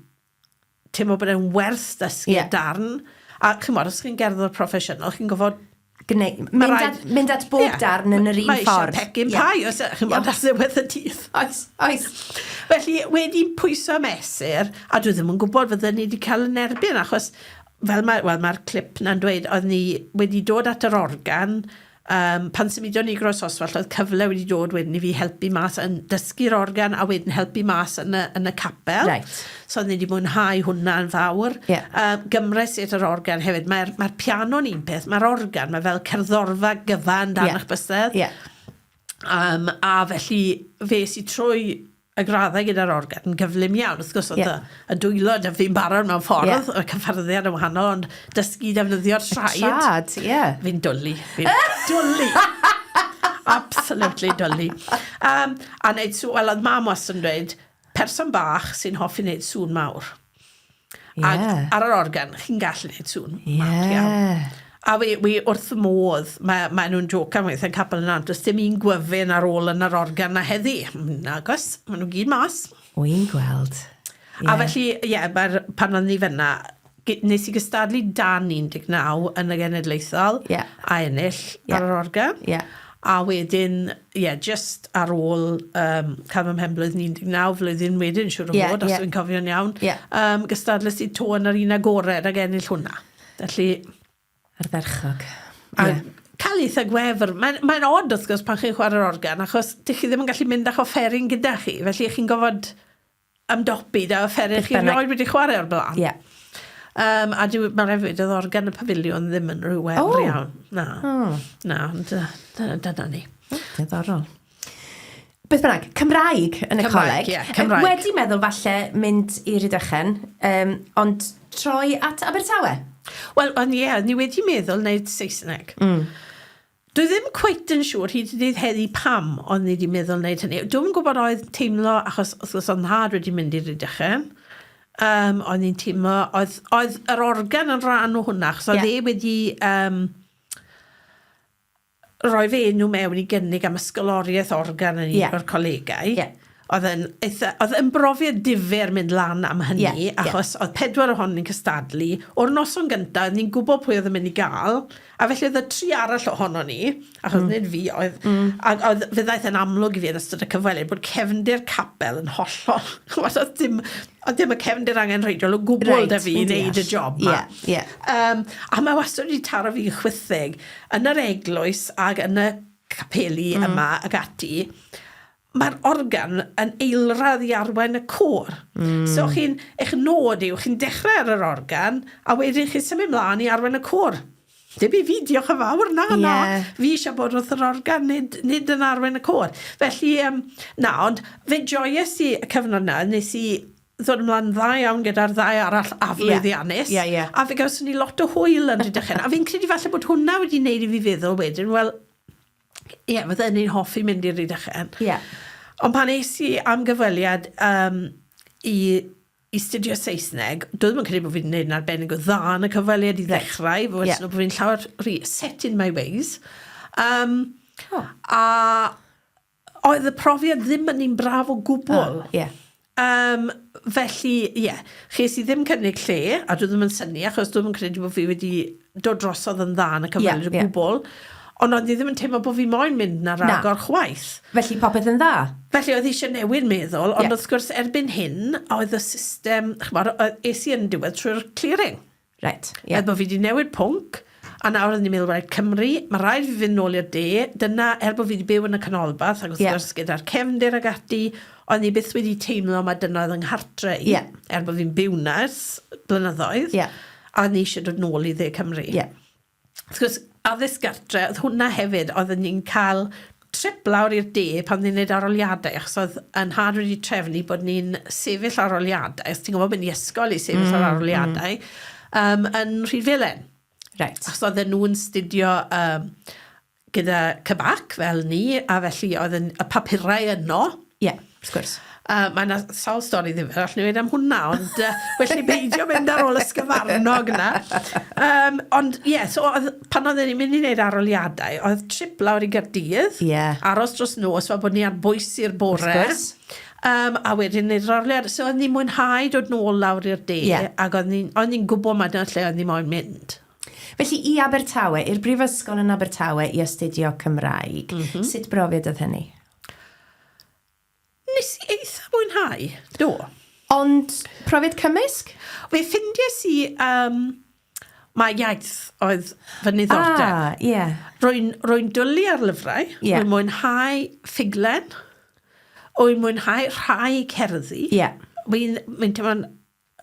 teimlo bod e'n werth dysgu Ie. darn. A chimod, os chi'n gerddor proffesiynol, chi'n gofod... Gneu, mynd, raid- at, mynd at bob Ie. darn yn yr un Mae ffordd. eisiau pecyn Ie. pie, os chimod, ar ddiwedd y dydd. Oes, oes. Felly, wedi pwyso a mesur, a dwi ddim yn gwybod fydden ni wedi cael yn erbyn, achos fel mae'r well, mae clip na'n dweud, oedd ni wedi dod at yr organ Um, pan symudon ni i Groesoswallt, oedd cyfle wedi dod wedyn i fi helpu mas yn dysgu'r organ a wedyn helpu mas yn y, yn y capel. Right. So o'n i wedi mwynhau hwnna yn fawr. Yeah. Gymres i at yr organ hefyd. Mae'r mae piano'n un peth, mae'r organ, mae fel cerddorfa gyfan dan yeah. eich bysedd. Yeah. Um, a felly fe si trwy y graddau gyda'r organ yn gyflym iawn. Wrth gwrs, oedd yeah. y, y dwylo da fi'n barod mewn ffordd, yeah. y cyffyrddiad yn wahanol, ond dysgu defnyddio'r traed. Trad, ie. Yeah. Fi'n dwlu. Fi'n dwlu. Absolutely dwlu. Um, a wneud sŵn, wel, oedd mam wastad yn dweud, person bach sy'n hoffi wneud sŵn mawr. Yeah. Ac ar yr organ, chi'n gallu gwneud sŵn yeah. mawr iawn. A wi, wi wrth y modd, mae, mae nhw'n jocan weithiau'n capel yn ant, does dim un gwyfyn ar ôl yn yr organ na heddi. Nagos, maen nhw gyd mas. Wy'n gweld. Yeah. A felly, ie, yeah, mae'r, pan o'n i fyna, nes i gystadlu dan 19 yn y genedlaethol yeah. a ennill yeah. ar yr organ. Yeah. A wedyn, ie, yeah, just ar ôl um, cael fy mhenblwydd yn 19, flwyddyn wedyn, siŵr o yeah, fod, os yeah. dwi'n cofio'n iawn, yeah. um, gystadles i to yn yr un agored ac ennill hwnna. Felly... Ardderchog. A yeah. cael eitha gwefr. Mae'n mae odd, wrth gwrs, pan chi'n chwarae'r organ, achos dych chi ddim yn gallu mynd â'ch offeryn gyda chi, felly chi'n gofod ymdopi 'da offeryn chi erioed wedi chwarae o'r blaen. Ie. Um, a dwi, mae'n hefyd, oedd organ y pafiliwn ddim yn rhyw wefr oh. iawn. Na. Oh. Na, ond dyna, dyna ni. Diddorol. Beth bynnag, Cymraeg yn y Cymraeg, coleg. Ie, Cymraeg. Wedi meddwl falle mynd i Rhydychen, um, ond troi at Abertawe. Wel, ond ie, yeah, ni wedi meddwl wneud Saesneg. Mm. Dwi ddim cweit yn siŵr hyd y dydd heddi pam o'n i wedi meddwl wneud hynny. Dwi'm yn gwybod oedd teimlo, achos wrth gwrs oedd 'nhad wedi mynd i Rhydychen, um, o'n i'n teimlo, oedd, oedd yr organ yn rhan o hwnna, achos oedd Ie. e wedi um, rhoi fe enw mewn i gynnig am ysgoloriaeth organ yn un Ie. o'r colegau. Ie. Oedd yn, eitha, oedd yn brofiad difyr mynd lan am hynny, Ie, ie. achos oedd pedwar ohonon ni'n cystadlu. O'r noson gyntaf, oedd ni'n gwybod pwy oedd yn mynd i gael, a felly oedd y tri arall ohonon ni, achos nid fi oedd, ac oedd, fe ddaeth yn amlwg i fi yn ystod y cyfweliad bod cefndir capel yn hollol, ch'mod, oedd dim, oedd dim y cefndir angenrheidiol o gwbl Reit, 'da fi i fi'n wneud y deall. job 'ma. Ie, ie. Um, a mae wastad wedi taro fi'n chwithig yn yr eglwys ac yn y capeli yma ac ati, mae'r organ yn eilradd i arwain y côr. Mm. So chi'n, eich nod yw, chi'n dechrau ar yr organ, a wedyn chi'n symud mlaen i arwain y côr. Dim i fi, diolch yn fawr, na, yeah. na. Fi eisiau bod wrth yr organ, nid, nid yn arwain y côr. Felly, um, na, ond fe joies i y cyfnod na, nes i ddod ymlaen dda iawn gyda'r ddau arall aflwyddiannus. Ie, ie. A fe gawson ni lot o hwyl yn Rhydychen. A fi'n credu falle bod hwnna wedi wneud i fi feddwl wedyn, wel, ie, fydden ni'n hoffi mynd i Rydychen. Ie. Ond pan es i am gyfweliad um, i, i studio Saesneg, dwi ddim yn credu bod fi'n gwneud yn arbennig o dda yn y cyfweliad i ddechrau, fod Ie. yeah. bod fi'n llawer rhy set in my ways. Um, Oh. A oedd y profiad ddim yn un braf o gwbl. Oh, ie. Um, felly, ie, yeah, ches i ddim cynnig lle, a dwi ddim yn synnu, achos dwi ddim yn credu bod fi wedi dod drosodd yn dda yn y cyfweliad Ie, o ie. gwbl. Ond oedd i ddim yn teimlo bod fi moyn mynd na Na. ragor chwaith. Felly popeth yn dda? Felly oedd eisiau newid meddwl, ond Ie. wrth gwrs erbyn hyn, oedd y system, ch'mod, oedd- es i yn diwedd trwy'r clearing. Right, ie. Yeah. Er bod fi wedi newid pwnc, a nawr o'n i'n meddwl, rhaid Cymru, mae rhaid fi fynd nôl i'r de. Dyna, er bod fi wedi byw yn y canolbarth, ac wrth Ie. gwrs gyda'r cefndir ag ati, o'n i byth wedi teimlo mai dyna oedd yng nghartre i. Ie. Er bod fi'n byw 'na ers blynyddoedd. Ie. A o'n i eisiau dod nôl i dde Cymru. Ie. Wrth gwrs, addysg gartre, oedd hwnna hefyd, oedden ni'n cael trip lawr i'r de pan ni'n neud aroliadau, achos oedd yn nhad wedi trefnu bod ni'n sefyll aroliadau, os ti'n gwybod mynd i ysgol i sefyll ar aroliadau, um, yn Rhydfelen. Right. Achos oedden nhw'n studio um, gyda Cybac fel ni, a felly oedd yn, y papurau yno. Ie, yeah, wrth gwrs. Uh, mae yna sawl stori ddifyr allwn ni weud am hwnna, ond uh, well ni beidio mynd ar ôl ysgyfarnog yna. Um, ond ie, yeah, so oedd, pan oedden ni'n mynd i wneud aroliadau, oedd trip lawr i Gaerdydd, Ie. aros dros nos, fel bod ni ar bwys i'r bore. Wrth gwrs. Um, a wedyn wneud yr aroliad. So oedden ni'n mwynhau dod nôl lawr i'r de, Ie. ac oedden ni'n oedden ni'n gwybod mai dyna lle oedden ni moyn mynd. Felly i Abertawe, i'r brifysgol yn Abertawe i astudio Cymraeg. Mm -hmm. Sut brofiad oedd hynny? Nes i eitha mwynhau, do. Ond profiad cymysg? Fe ffindies i, um, Mae iaith oedd fy niddordeb. Ah, ie. Yeah. Rwy'n rwy dwlu ar lyfrau, yeah. rwy'n mwynhau ffuglen, rwy'n mwynhau rhai cerddi. Ie. Yeah. Wy'n mynd teimlo'n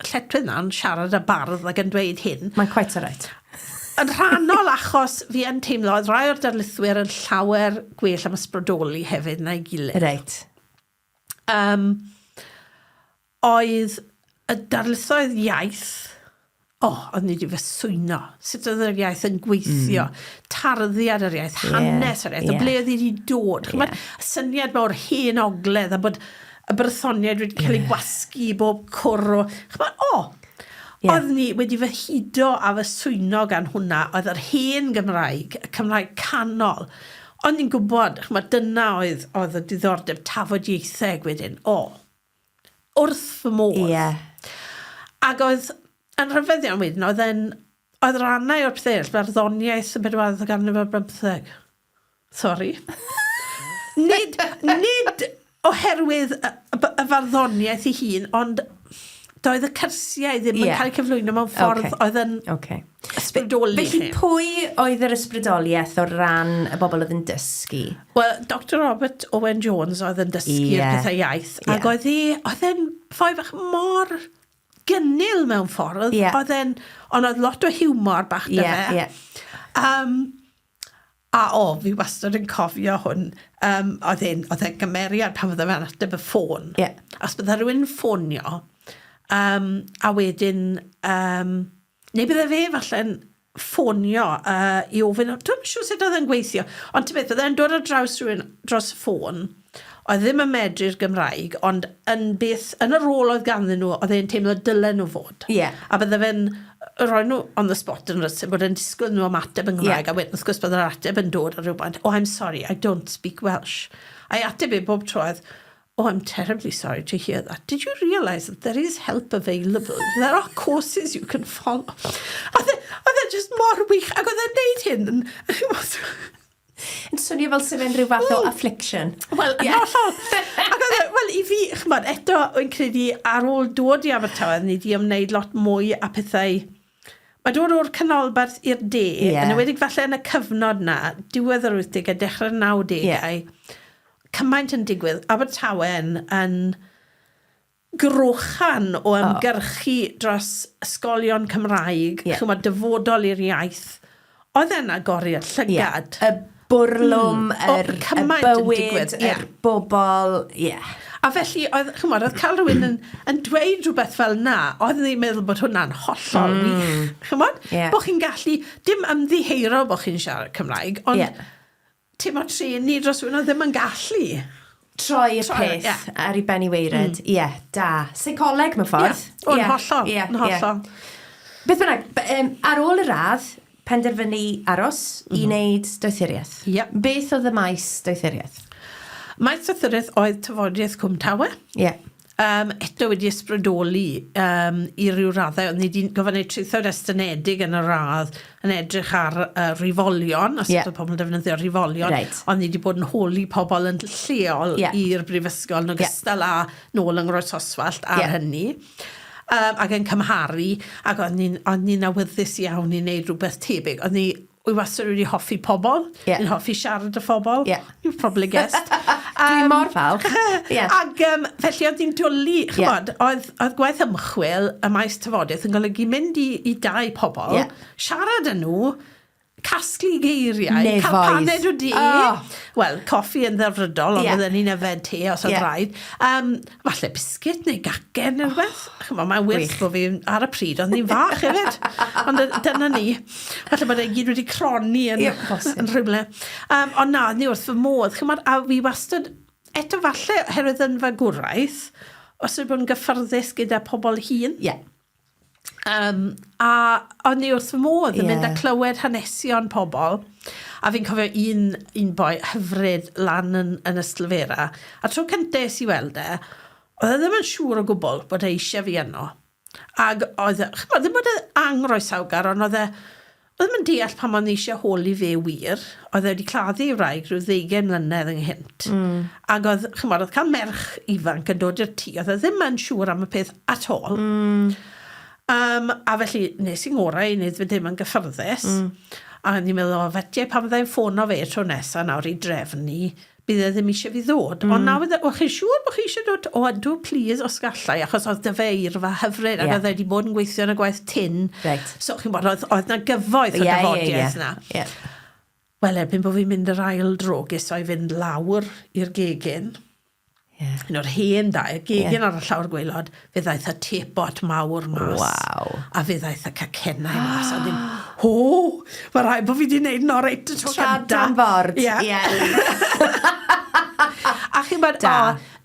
lletchwith na'n siarad â bardd ac yn dweud hyn. Mae'n quite alright. Yn rhannol achos fi yn teimlo oedd rhai o'r darlithwyr yn llawer gwell am ysbrydoli hefyd na'i gilydd. Reit. Um, oedd y darlithoedd iaith, o, oh, oedd ni wedi fy swyno. Sut oedd yr iaith yn gweithio, tarddiad yr iaith, hanes yr iaith, yeah. o ble oedd hi wedi dod. Yeah. Y syniad mawr hen ogledd a bod y Brythoniaid wedi cael eu gwasgu i bob cwr o... Ch'mod, o! Ie. Oedd ni wedi fy hudo a fy swyno gan hwnna, oedd yr hen Gymraeg, y Cymraeg canol. O'n i'n gwybod, ch'mod, dyna oedd, oedd y diddordeb tafodieitheg wedyn. O, wrth fy modd. Ie. Ac oedd, yn rhyfedd iawn wedyn, oedd e'n, oedd rannau o'r pethau eraill, barddoniaeth y bedwaredd ganrif ar bymtheg. Sori. Nid, nid oherwydd y, y, y farddoniaeth ei hun, ond doedd y cyrsiau ddim yeah. yn cael eu cyflwyno mewn ffordd okay. oedd yn okay. ysbrydoli Felly pwy oedd yr ysbrydoliaeth o ran y bobl oedd yn dysgu? Wel, Dr Robert Owen Jones oedd yn dysgu'r yeah. pethau iaith, yeah. ac oedd hi, oedd e'n foi fach mor gynnil mewn ffordd. Yeah. Oedd e'n, ond oedd lot o hiwmor bach 'da yeah, fe. Yeah. A o, fi wastad yn cofio hwn. Um, oedd e'n oedd e'n gymeriad pan fydde fe'n ateb y ffôn. Ie. Os bydde rhywun yn ffonio, um, a wedyn, um, neu bydde fe falle'n ffonio uh, i ofyn, dwi'm yn siŵr sut oedd e'n gweithio, ond ti'n beth, bydde e'n dod ar draws rhywun dros y ffôn, oedd ddim yn medru'r Gymraeg, ond yn beth, yn y rôl oedd ganddyn nhw, oedd e'n teimlo dylen nhw fod. Ie. A bydde fe'n rhoi nhw on the spot yn rhywbeth, bod e'n disgwyl nhw ymateb yn Gymraeg, yeah. a wedyn wrth gwrs byddai'r ateb yn dod ar rhywbeth, oh, I'm sorry, I don't speak Welsh. A'i ateb e bob tro oedd, oh, I'm terribly sorry to hear that. Did you realise that there is help available? There are courses you can follow. Oedd e, oedd e just mor wych, ac oedd e'n neud hyn yn... Yn swnio fel sef fe'n rhyw fath o affliction. Wel, yn yeah. hollol. Ac oedd e, wel, i fi, chymod, eto, wy'n credu ar ôl dod i Abertawe, ni di ymwneud lot mwy â pethau. Mae dod o'r canolbarth i'r de, Ie. yn enwedig falle yn y cyfnod na, diwedd yr 80au, dechrau'r 90au, Ie. cymaint yn digwydd. Abertawe yn, yn grochan o ymgyrchu dros ysgolion Cymraeg, Ie. chymod, dyfodol i'r iaith. Oedd e'n agoriad llygad. Y bwrlwm, O, yr, y cymaint yn bywyd, digwydd, ie. yr bobl, ie. A felly, oedd, chymod, oedd cael rhywun yn, yn dweud rhywbeth fel na, oedd ni'n meddwl bod hwnna'n hollol wych. Chymod? Ie. Bod chi'n gallu, dim ymddiheuro bod chi'n siarad Cymraeg, ond Ie. teimlo trueni dros rhywun oedd ddim yn gallu. Troi'r Troi, peth ie. ar ei ben i waered. Ie, da. Seicoleg mewn ffordd. Ie, o'n Ie, hollol, ie, yn ie. hollol. Beth bynnag, um, ar ôl y radd, penderfynu aros mm -hmm. i wneud doethuriaeth. Ie. Beth oedd y maes doethuriaeth? Maes doethuriaeth oedd tafodiaeth Cwm Tawe. Ie. Yeah. Um, eto wedi ysbrydoli um, i ryw raddau. Oedd ni wedi gofyn ei traethawd estynedig yn y radd yn edrych ar rifolion, a sut Ie. oedd pobl yn defnyddio rifolion. Reit. Ond ni wedi bod yn holi pobl yn lleol Ie. i'r brifysgol yn ogystal â nôl yng Nghroesoswallt ar Ie. hynny. Um, ac yn cymharu, ac oedd ni'n oedd ni'n awyddus iawn i wneud rhywbeth tebyg. Oedd ni, wy wastad wedi hoffi pobl, Ie. ni'n hoffi siarad â phobl. Ie. You've probably guessed. Dwi mor falch. Ie. Ac felly oedd hi'n dwlu, ch'mod, oedd, oedd gwaith ymchwil y maes tafodiaeth yn golygu mynd i, i dai pobl, Ie. siarad â nhw, casglu geiriau, cael Nefoedd. paned o de, Oh. wel, coffi yn ddelfrydol, ond Ie. bydden ni'n yfed te os oedd Ie. rhaid. Um, falle biscuit neu gacen neu rhywbeth. Ch'mod, mae'n wyrth Gwych. bod fi ar y pryd, oedd ni'n fach hefyd. Ond dyna ni. Falle bod e gyd wedi cronni yn, Ie, bosib. yn rhywle. Um, ond na, ni wrth fy modd. Ch'mod, a fi wastad, eto falle, oherwydd yn fagwraeth, os yw'n bod yn gyffyrddus gyda pobl hŷn. Ie. Um, a o'n i wrth fy modd yn mynd a clywed hanesion pobl. A fi'n cofio un, un boi hyfryd lan yn, yn Ystalyfera. A tro cyntaf es i weld e, oedd e ddim yn siŵr o gwbl bod e eisiau fi yno. Ac oedd e, ch'mod, ddim bod e angroesawgar, ond oedd e, oedd ddim yn deall pam o'n i eisiau holi fe wir. Oedd e wedi claddu ei wraig rhyw ddeugain mlynedd ynghynt. Ac oedd, ch'mod, oedd cael merch ifanc yn dod i'r tŷ, oedd e ddim yn siŵr am y peth at all. Um, a felly, nes i'n ngorau i wneud fy dim yn gyffyrddus. A o'n i'n meddwl, o, fetiau pan fyddai'n ffono fe tro nesaf nawr i drefnu, bydd e ddim eisiau fi ddod. Ond nawr, o, chi'n siŵr bod chi eisiau dod? O, ydw, please, os gallai, achos oedd 'da fe eirfa hyfryd, ac oedd e wedi bod yn gweithio yn y gwaith tin. Reit. So, chi'n bod, oedd, oedd 'na gyfoeth o dafodiaeth 'na. Wel, erbyn bod fi'n mynd yr ail dro, ges i fynd lawr i'r gegin. Yeah. Un o'r hen dai, y gegin ar y llawr gwaelod, fe ddaeth y teapot mawr mas. Waw. A fe ddaeth y cacennau mas. A ddim, ho, mae rhaid bod fi wedi gwneud yn oreit y tro cyntaf. Trad am ford. Ie. Yeah. A chi'n bod, o,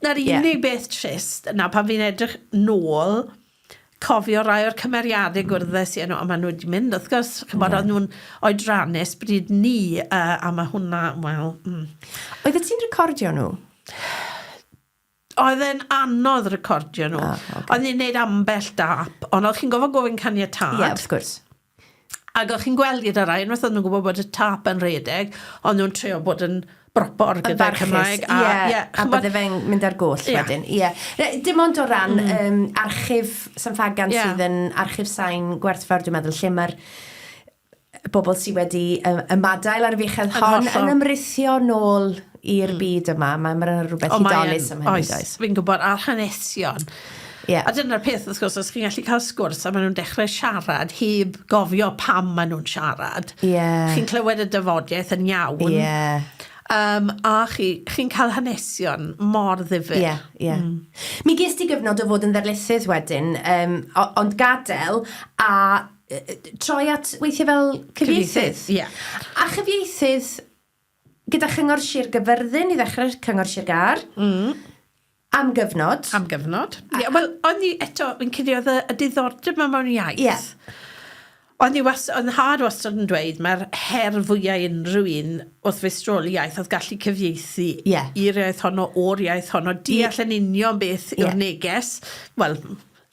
na'r unig beth trist, na pan fi'n edrych nôl, cofio rai o'r cymeriadau gwrddes i â nhw, a maen nhw wedi mynd, wrth gwrs, chimod, oedd nhw'n oedrannus bryd 'ny, a ma' hwnna, wel. Oeddet ti'n recordio nhw? Oedd e'n anodd recordio nhw. Ah, ocê. O'n i'n neud ambell dâp, ond o'ch chi'n gorfod gofyn caniatâd. Ie, wrth gwrs. Ac o'ch chi'n gweld gyda rai, unwaith oedd nhw'n gwybod bod y tâp yn rhedeg, o'n nhw'n trio bod yn bropor gyda'r Cymraeg. A, ie, a bydde fe'n mynd ar goll wedyn. Ie. Dim ond o ran um, archif San Ffagan yeah. sydd yn archif sain gwerthfawr, dwi'n meddwl, lle mae'r bobl sydd wedi ymadael ar y fuchedd hon yn ymrithio nôl i'r byd yma. Mae'n ma rhywbeth hudolus am hynny, does? Fi'n gwybod, a'r hanesion. Yeah. A dyna'r peth, wrth gwrs, os chi'n gallu cael sgwrs a maen nhw'n dechrau siarad heb gofio pam maen nhw'n siarad. Yeah. Chi'n clywed y dafodiaeth yn iawn. Yeah. A chi'n chi cael hanesion mor ddifyr. Ie, yeah, ie. Yeah. Mi ges ti gyfnod o fod yn ddarlithydd wedyn, ond gadael a troi at weithio fel cyfieithydd. Ie. Yeah. A chyfieithydd gyda Chyngor Sir Gyfyrddin i ddechrau, Cyngor Sir Gâr. Am gyfnod. Am gyfnod. Ie, wel, o'n i eto, fi'n credu oedd y, y diddordeb yma mewn iaith. Ie. O'n i was, oedd nhad wastad yn dweud mae'r her fwyaf unrhyw un wrth feistroli iaith oedd gallu cyfieithu Ie. i'r iaith honno, o'r iaith honno, deall yn union beth yw'r Ie. neges. Wel,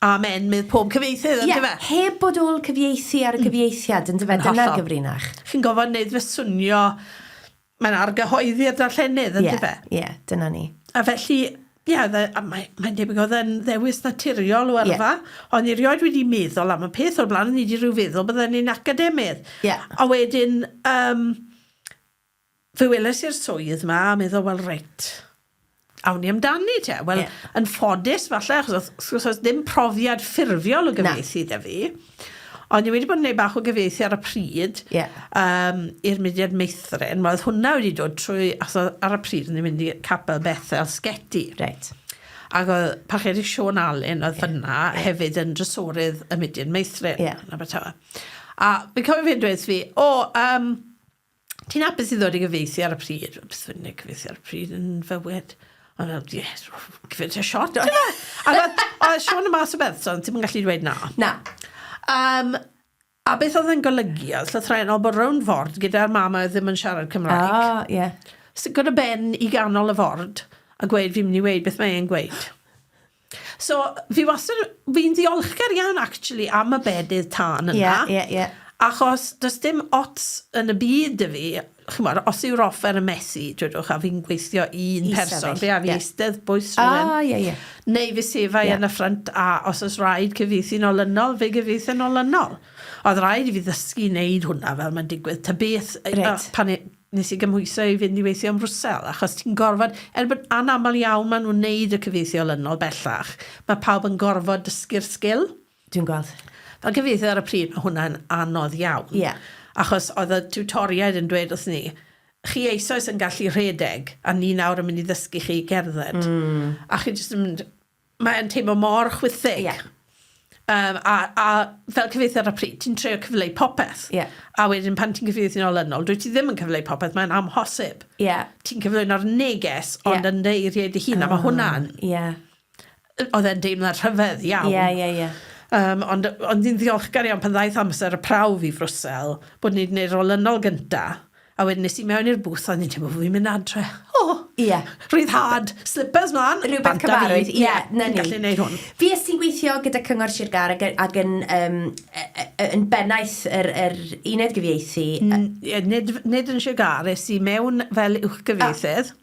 amen, medd pob cyfieithydd, Ie, yndyfe? heb bod ôl cyfieithu ar y cyfieithiad, yndyfe? Dyna'r Hollol. gyfrinach. Chi'n gofod wneud fe swnio, mae'n argyhoeddi'r darllenydd, Ie, yndyfe? ie, dyna ni. A felly, ie, oedd e- a mae, mae'n debyg oedd e'n ddewis naturiol o yrfa, Ond i rioed wedi meddwl am y peth o'r blaen, o'n i wedi rhyw feddwl bydden ni'n academydd. Ie. A wedyn, um, fe weles i'r swydd ma a meddwl, wel reit, awn ni amdani te. Wel, Ie. yn ffodus falle, achos wrth gwrs oedd ddim profiad ffurfiol o gyfieithu 'da fi. Ond i wedi bod yn gwneud bach o gyfieithu ar y pryd Ie. um, i'r mudiad meithrin. Wel, oedd hwnna wedi dod trwy, achos oedd ar y pryd o'n i'n mynd i Capel Bethel Sgeti. Reit. Ac oedd Parchedig Siôn Alun oedd fyna hefyd yn drysorydd y mudiad meithrin Ie. yn Abertawe. A fi'n cofio fe'n dweud wrth fi, o, um, ti'n hapus i ddod i gyfieithu ar y pryd? Beth fi'n gwneud cyfieithu ar y pryd yn fywyd? Ond fel, yes, give it a shot, yndyfe? A oedd oedd Siôn yn mas o Bedson, ti'm yn gallu dweud na. Na. A beth oedd yn golygu oedd llythrennol bod rownd ford gyda'r mam a oedd ddim yn siarad Cymraeg. O, ie. Stico dy ben i ganol y ford a gweud fi'n mynd i weud beth mae e'n gweud. So, fi wastad, fi'n ddiolchgar iawn actually am y bedydd tân yna. Ie, ie, ie. Achos does dim ots yn y byd 'da fi, chimod, os yw'r offer yn methu, dwedwch, a fi'n gweithio i un I person, sefyll, fe a fi ie. eistedd bwys rhywun. Ah, ie, ie. Neu fe sefai Ie. yn y ffrynt a os oes rhaid cyfieithu'n olynol, fe gyfieithu'n olynol. Oedd rhaid i fi ddysgu wneud hwnna fel mae'n digwydd, ta beth, Reit. pan nes i gymhwyso i fynd i weithio ym Mrwsel, achos ti'n gorfod, er bod anaml iawn maen nhw'n wneud y cyfieithu olynol bellach, mae pawb yn gorfod dysgu'r sgil. Dwi'n gweld. Fel cyfieithydd ar y pryd, mae hwnna'n anodd iawn. Ie. Achos oedd y tiwtoriaid yn dweud wrth ni, chi eisoes yn gallu rhedeg, a ni nawr yn mynd i ddysgu chi i gerdded. A chi jyst yn mynd, mae'n teimlo mor chwithig. Ie. A fel cyfieithydd ar y pryd, ti'n trio cyfleu popeth. Ie. A wedyn pan ti'n cyfieithu'n olynol, dwyt ti ddim yn cyfleu popeth, mae'n amhosib. Ie. Ti'n cyflwyno'r neges, ond Ie. yn dy eiriau dy hun, a mae hwnna'n... Ie. Oedd e'n deimlad rhyfedd iawn. Ie, ie, ie. Ond ni'n ddiolchgar iawn pan ddaeth amser y prawf i Frwsel, bod ni wedi gwneud yr olynol gynta, a wedyn nes i mewn i'r booth a o'n i'n teimlo bod fi'n mynd adre. O! Ie. Rhyddhad! Slippers mlaen! Rhywbeth bant â fi. cyfarwydd, ie, na Fi'n ni. gallu gwneud hwn. Fues ti'n gweithio gyda Cyngor Sir Gâr ag, ag yn, um, yn bennaeth yr, yr uned gyfieithu. Ie, nid, nid yn Sir Gâr, es i mewn fel uwchgyfieithydd.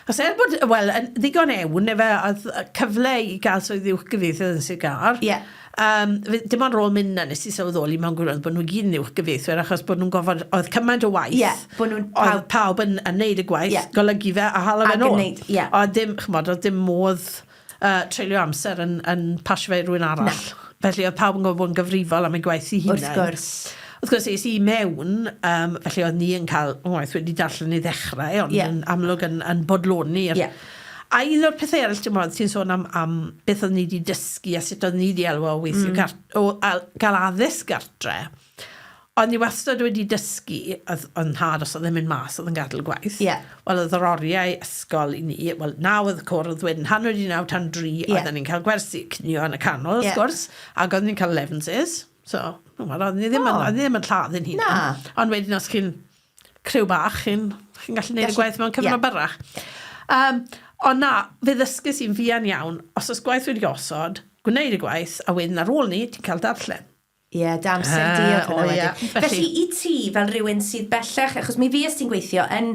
Os er bod, wel, yn ddigon ewn, efe, oedd cyfle i gael swydd uwch gyfieithydd yn Sir Gâr. Ie. Um, dim ond rôl mynd na nes i sylweddoli mewn gwirionedd bod nhw gyd yn uwch gyfieithwyr achos bod nhw'n gofod, oedd cymaint o waith. Ie, bod nhw'n Oedd pawb yn, yn neud y gwaith, yeah. golygu fe a hala fe nôl. Ac yn yeah. Oedd dim, ch'mod, oedd dim modd uh, treulio amser yn, yn pasio fe i rhywun arall. Na. Felly oedd pawb yn gwybod bod yn gyfrifol am ei gwaith ei hunain. Wrth gwrs. Wrth gwrs, es i mewn, um, felly oedd ni yn cael ngwaith wedi darllen i ddechrau, ond yeah. yn amlwg yn, yn bodloni'r... Yeah. A un o'r pethau eraill, ti'n bod, ti'n sôn am, am beth oedd ni wedi dysgu a sut oedd ni wedi elwa o weithio mm. cart, o al, gael addysg gartre. O'n i wastad wedi dysgu, oedd oedd nhad os oedd e'n mynd mas oedd yn gadael gwaith. Ie. Wel oedd yr oriau ysgol i ni, wel naw oedd y cwr, oedd wedyn hanner wedi naw tan dri, Ie. oedden ni'n cael gwersi cinio yn y canol, Ie. wrth gwrs, ac oedden ni'n cael elevenses. So, wel, oedden ni ddim yn, O. oedden ni ddim yn lladd ein hunain. Na. Ond wedyn os chi'n criw bach, chi'n chi gallu gwneud y Gallu- gwaith mewn cyfnod ie. byrrach. Um, ond na, fe ddysgus i'n fuan iawn, os oes gwaith wedi gosod, gwneud y gwaith, a wedyn ar ôl ni, ti'n cael darllen. Ie, dy amser di oedd hwnna O, ie. wedyn. Felly, i ti, fel rhywun sydd bellach, achos mi fuest ti'n gweithio yn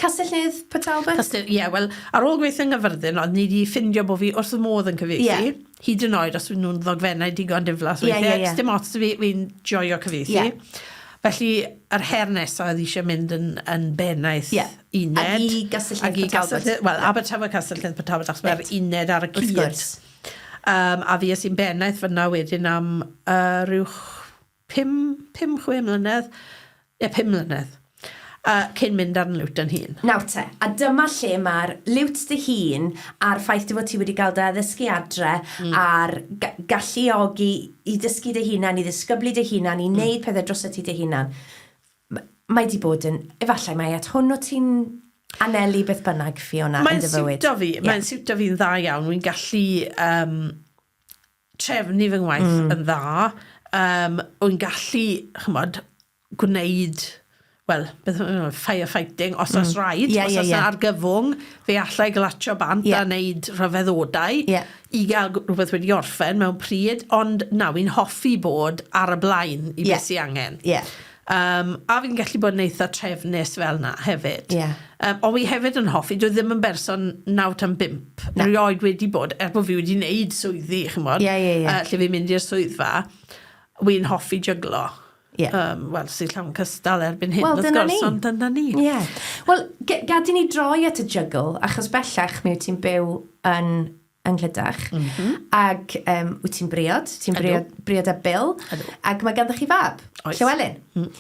Castell-nedd Port Talbot? Castell, ie, wel, ar ôl gweithio yng Nghaerfyrddin, oedd ni wedi ffindio bod fi wrth fy modd yn cyfieithu. Ie. Hyd yn oed os ydyn nhw'n ddogfennau digon diflas Ie, weithiau. ie, ie. Dim ots 'da fi, fi'n joio cyfieithu. Ie. Felly, yr her nesaf oedd eisiau mynd yn, yn bennaeth Ie. uned. Ag i Gastell-nedd Ag i Port Talbot. Gastell- Wel, Abertawe Castell-nedd Port Talbot, achos mae'r Reit. uned ar y Wrth cyd. gwrs. Um, a fues i'n bennaeth fyna wedyn am uh, rhyw 5-6 mlynedd. Ie, 5 mlynedd. Uh, cyn mynd ar yn liwt yn hun. Nawr te, a dyma lle mae'r liwt dy hun a'r ffaith dy fod ti wedi cael dy addysgu adre mm. a'r galluogi i ddysgu dy hunan, i ddisgyblu dy hunan, i wneud mm. pethau drosodd ti dy hunan. Mae di bod yn, efallai mai at hwn o ti'n anelu beth bynnag, Fiona, Mae'n yn dy fywyd. siwto fi, yeah. mae'n siwto fi'n dda iawn. Wy'n gallu um, trefnu fy ngwaith mm. yn dda. Um, wy'n gallu, chymod, gwneud, wel, beth yw firefighting, os oes rhaid, Ie, os ie, oes ie. yna argyfwng, fe allai glatio bant Ie. a wneud rhyfeddodau Ie. i gael rhywbeth wedi orffen mewn pryd, ond na, wy'n hoffi bod ar y blaen i Ie. beth sy'n angen. Ie. Um, a fi'n gallu bod yn eitha trefnus fel na hefyd. Ie. Um, ond fi hefyd yn hoffi, dwi ddim yn berson 9 tan 5. Na. Rioed wedi bod, er bod fi wedi wneud swyddi, ch'mod. Ie, ie, ie. Uh, lle fi'n mynd i'r swyddfa, wy'n hoffi jyglo. Ie. Um, Wel, sy'n llawn cystal erbyn hyn, Wel, wrth dyna gwrs, ni. ond dyna ni. Ie. Wel, gad i ni droi at y juggle, achos bellach mi wyt ti'n byw yn yng Nghlydach. Mm -hmm. Ac um, wyt ti'n briod, ti'n briod, briod â Bill, Ydw. ac mae ganddo chi fab, Oes. Llywelyn. Mm.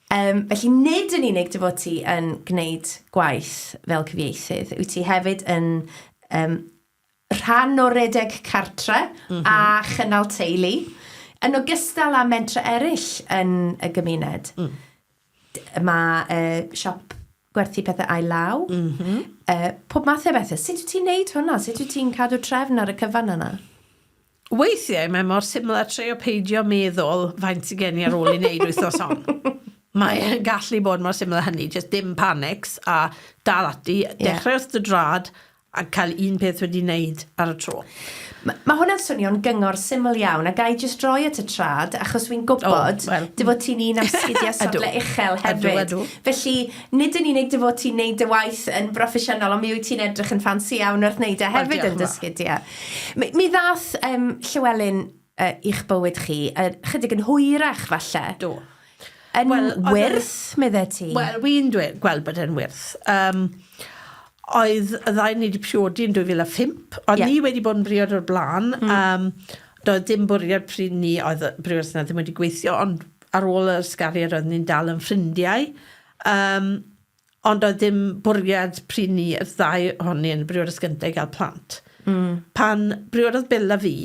Um, felly nid yn unig dy fod ti yn gwneud gwaith fel cyfieithydd, wyt ti hefyd yn um, rhan o redeg cartre mm -hmm. a chynnal teulu, yn ogystal â mentrau eraill yn y gymuned. Mm. Mae uh, siop gwerthu pethau ail law. Mm -hmm. uh, pob math o bethau. Sut wyt ti'n neud hwnna? Sut wyt ti'n cadw trefn ar y cyfan yna? Weithiau mae mor syml â trio peidio meddwl faint sydd gen i ar ôl i wneud wythnos hon. Mae'n gallu bod mor syml â hynny, just dim panics a dal ati, dechrau wrth dy drad a cael un peth wedi wneud ar y tro. Mae ma hwnna'n swnio'n gyngor syml iawn, a ga i jyst droi at y trad, achos wy'n gwybod oh, well. dy fod ti'n un am sgidiau safle uchel hefyd. Ydw, ydw. Felly, nid yn unig dy fod ti'n neud dy waith yn broffesiynol, ond mi wyt ti'n edrych yn ffansi iawn wrth wneud e hefyd yn dy sgidiau. Mi, mi ddath um, Llywelyn uh, i'ch bywyd chi, uh, chydig yn hwyrach falle. Do. Yn Wel, oedd wyrth, medde ti? Wel, wy'n dweud, gweld bod e'n wyrth. Um, oedd y ddau ni wedi priodi yn 2005. Oedd Ie. ni wedi bod yn briod o'r blaen. Mm. Um, doedd dim bwriad pryd ni, oedd y briodas yna ddim wedi gweithio, ond ar ôl yr ysgariad oedd ni'n dal yn ffrindiau. Um, ond oedd dim bwriad pryd ni, y ddau ohoni yn y briodas gyntaf i gael plant. Mm. Pan briododd Bill a fi,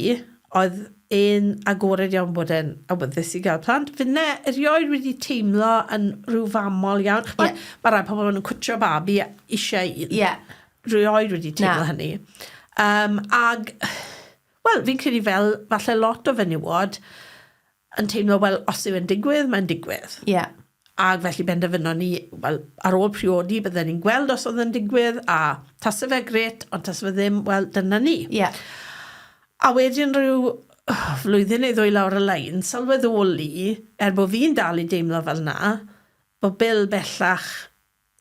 oedd e'n agored iawn bod e'n awyddus i gael plant. Finne erioed wedi teimlo yn rhyw famol iawn. Ch'mod, Ie. mae rai pobl yn cwtio babi a eisiau un. Ie. Rioed wedi teimlo Na. hynny. Um, ag, wel, fi'n credu fel falle lot o fenywod yn teimlo, wel, os yw e'n digwydd, mae'n digwydd. Ie. Ac felly benderfynon ni, wel, ar ôl priodi, bydden ni'n gweld os oedd yn digwydd, a tase fe grêt, ond tase fe ddim, wel, dyna ni. Ie. A wedyn rhyw oh, flwyddyn neu ddwy lawr y lein, sylweddoli, er bod fi'n dal i deimlo fel na, bod Bill bellach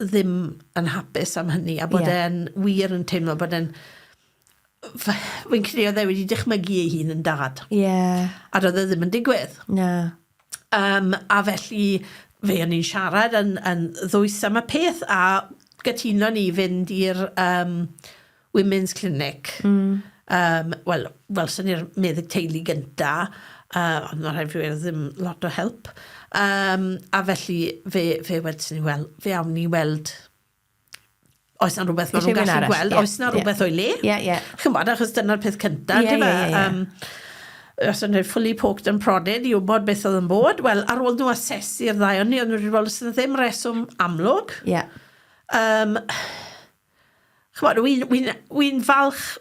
ddim yn hapus am hynny a bod yeah. e'n wir yn teimlo bod e'n Fi'n credu oedd e wedi dychmygu ei hun yn dad. Ie. Yeah. A doedd e ddim yn digwydd. Na. Um, a felly fe o'n i'n siarad yn, yn ddwys am y peth a gytuno ni fynd i'r um, Women's Clinic. Mm. Um, Wel, welson ni'r meddyg teulu gynta, uh, ond mae'n rhaid fi weud ddim lot o help. Um, a felly fe, fe wedson ni, wel, fe awn ni weld oes na rhywbeth maen nhw'n gallu gweld, yeah, oes na rhywbeth yeah. o'i le. Ie, yeah, ie. Yeah. Chymod, achos dyna'r peth cyntaf, yeah, yeah, yeah, yeah. Um, os o'n fully poked and prodded i wybod beth oedd yn bod, wel, ar ôl nhw asesu'r ddau o'n ni, o'n nhw wedi bod, oes ddim reswm amlwg. Ie. Yeah. Um, Ch'mod, wi'n wi wi falch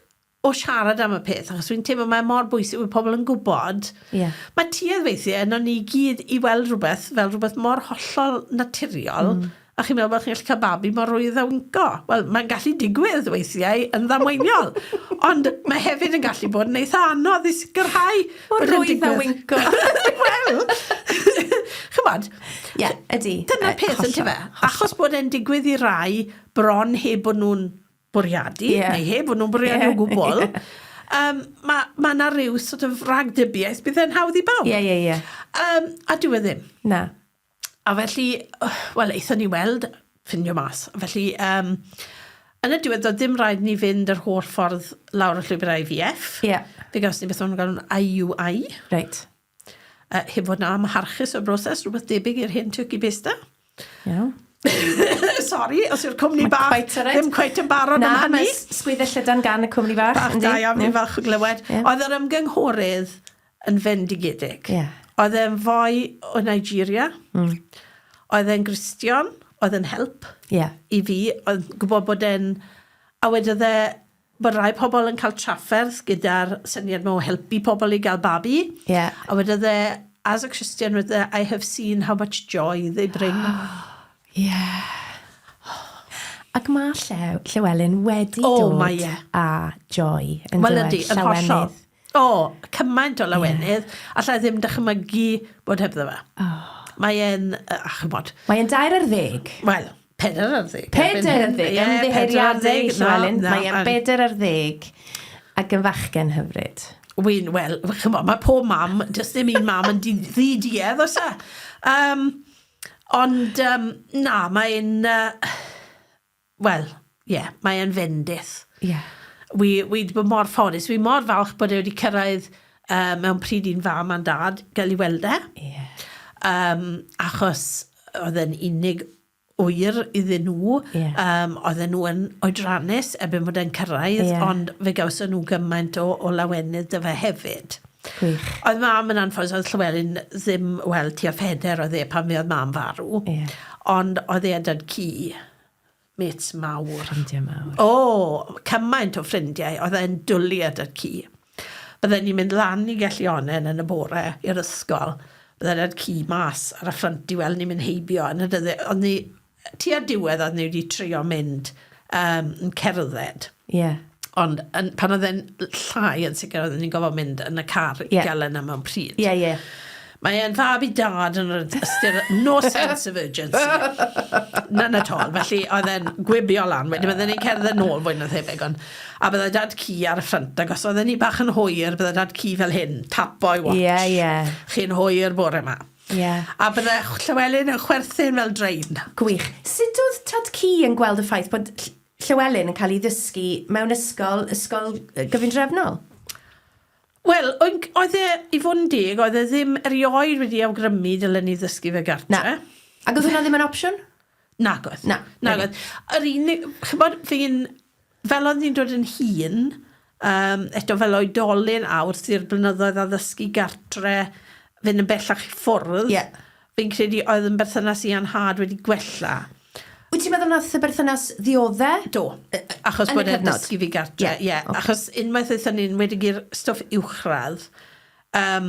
o siarad am y peth, achos wi'n teimlo mae mor bwysig bod pobl yn gwybod. Yeah. Mae tuedd weithiau yno ni gyd i weld rhywbeth fel rhywbeth mor hollol naturiol, a chi'n meddwl bod chi'n gallu cael babi mor rwydd a winco. Wel, mae'n gallu digwydd weithiau yn ddamweiniol, ond mae hefyd yn gallu bod yn eitha anodd i sicrhau Mor rwydd a winco. Wel, ch'mod. Ie, ydy. Dyna'r peth, yn tyfe? Achos bod e'n digwydd i rai bron heb bod nhw'n bwriadu, yeah. neu heb bod nhw'n bwriadu yeah. o gwbl, yeah. um, mae ma 'na ryw sort of ragdybiaeth bydd e'n hawdd i bawb. Ie, ie, ie. A dyw e ddim. Na. A felly, wel, aethon ni weld, ffindio mas. Felly, um, yn y diwedd, doedd ddim rhaid ni fynd yr holl ffordd lawr y llwybr IVF. Ie. Yeah. Fe gawson ni beth o'n galw'n IUI. Reit. Heb fod yn amharchus o'r broses, rhywbeth debyg i'r hen turkey baster. Iawn. Sorry, os yw'r cwmni bach quite right. ddim cweit yn barod Na, am hynny. Na, mae sgwydde llydan gan y cwmni bach. Bach da iawn, fi'n falch o glywed. Yeah. Oedd yr ymgynghorydd yn fendigedig. Yeah. Oedd e'n foi o Nigeria. Oedd e'n Gristion. Oedd e'n help yeah. i fi. Oedd gwybod bod e'n... A wedodd e bod rai pobl yn cael trafferth gyda'r syniad 'ma o helpu pobl i gael babi. Yeah. A wedodd e, as a Christian, wedodd e, I have seen how much joy they bring. Yeah. Ac mae Llew, Llewelyn wedi oh, dod mae e. â joy yn Wel ydy, yn hollol. O, cymaint o lawenydd. Yeah. Alla i ddim dychmygu bod hebddo fe. Oh. Mae e'n, a chymod. Mae e'n 13. Wel, 14. 14, ymddiheuriadau i Llywelyn. Mae e'n 14 ac yn fachgen hyfryd. Wy'n, wel, chymod, mae pob mam, jyst ddim un mam yn ddi-duedd, oes e? Um, ond, um, na, mae'n, uh, wel, ie, yeah, mae'n fendith. Ie. Yeah. Wi, wi wedi bod mor ffodus. Wi mor falch bod e wedi cyrraedd uh, mewn pryd i'n fam a'n dad gael ei weld e. Ie. Yeah. Um, achos oedd e'n unig ŵyr iddyn nhw. Ie. Yym, oedden nhw yn oedrannus erbyn bod e'n cyrraedd, Ie. ond fe gawson nhw gymaint o, o lawenydd 'da fe hefyd. Gwych. Oedd mam yn anffodus, oedd Llywelyn ddim, wel, tua pheder oedd e pan fuodd mam farw. Ie. Ond oedd e a dad-cu, mêts mawr. Ffrindiau mawr. O, cymaint o ffrindiau, oedd e'n dwlu ar dad-cu. Bydden ni'n mynd lan i Gelli Onnen yn y bore i'r ysgol, bydde dad-cu mas ar y ffrynt i weld ni'n mynd heibio yn y dyddiau, ond ni, tua diwedd oedd ni wedi trio mynd um, yn cerdded. Ie. Yeah. Ond yn, pan oedd e'n llai yn sicr oedden ni'n gofod mynd yn y car i yeah. gael yna mewn pryd. Ie, yeah, ie. Yeah. Mae e'n fab i dad yn yr ystyr no sense of urgency. None at all. Felly oedd e'n gwibio lan. Wedyn bydden ni'n cerdded nôl fwy na thebyg. Ond, a bydde dad ci ar y ffrynt. Ac os oedden ni bach yn hwyr, bydde dad ci fel hyn. Tapo i watch. Ie, ie. Chi'n hwyr bore yma. Ie. A bydde Llywelyn yn chwerthin fel drain. Gwych. Sut oedd tad ci yn gweld y ffaith bod Llywelyn yn cael ei ddysgu mewn ysgol, ysgol gyfundrefnol? Wel, oedd e, i fod yn deg, oedd e ddim erioed wedi awgrymu dylen ni ddysgu fe gartre. Na. Ac oedd hwnna ddim yn opsiwn? Nag oedd. Na. Nag oedd. Yr unig, chybod, fi'n, fel oedd ni'n dod yn hŷn, um, eto fel oedolyn a wrth i'r blynyddoedd addysgu gartre fynd yn bellach i ffwrdd, yeah. fi'n credu oedd yn berthynas i a'n nhad wedi gwella. Wyt ti'n meddwl nath y berthynas ddiodde? Do, achos Yn y bod e'n cyfnod? dysgu fi gartre, Ie, ie. ocê. Achos unwaith aethon ni'n wedi i'r stwff uwchradd, um,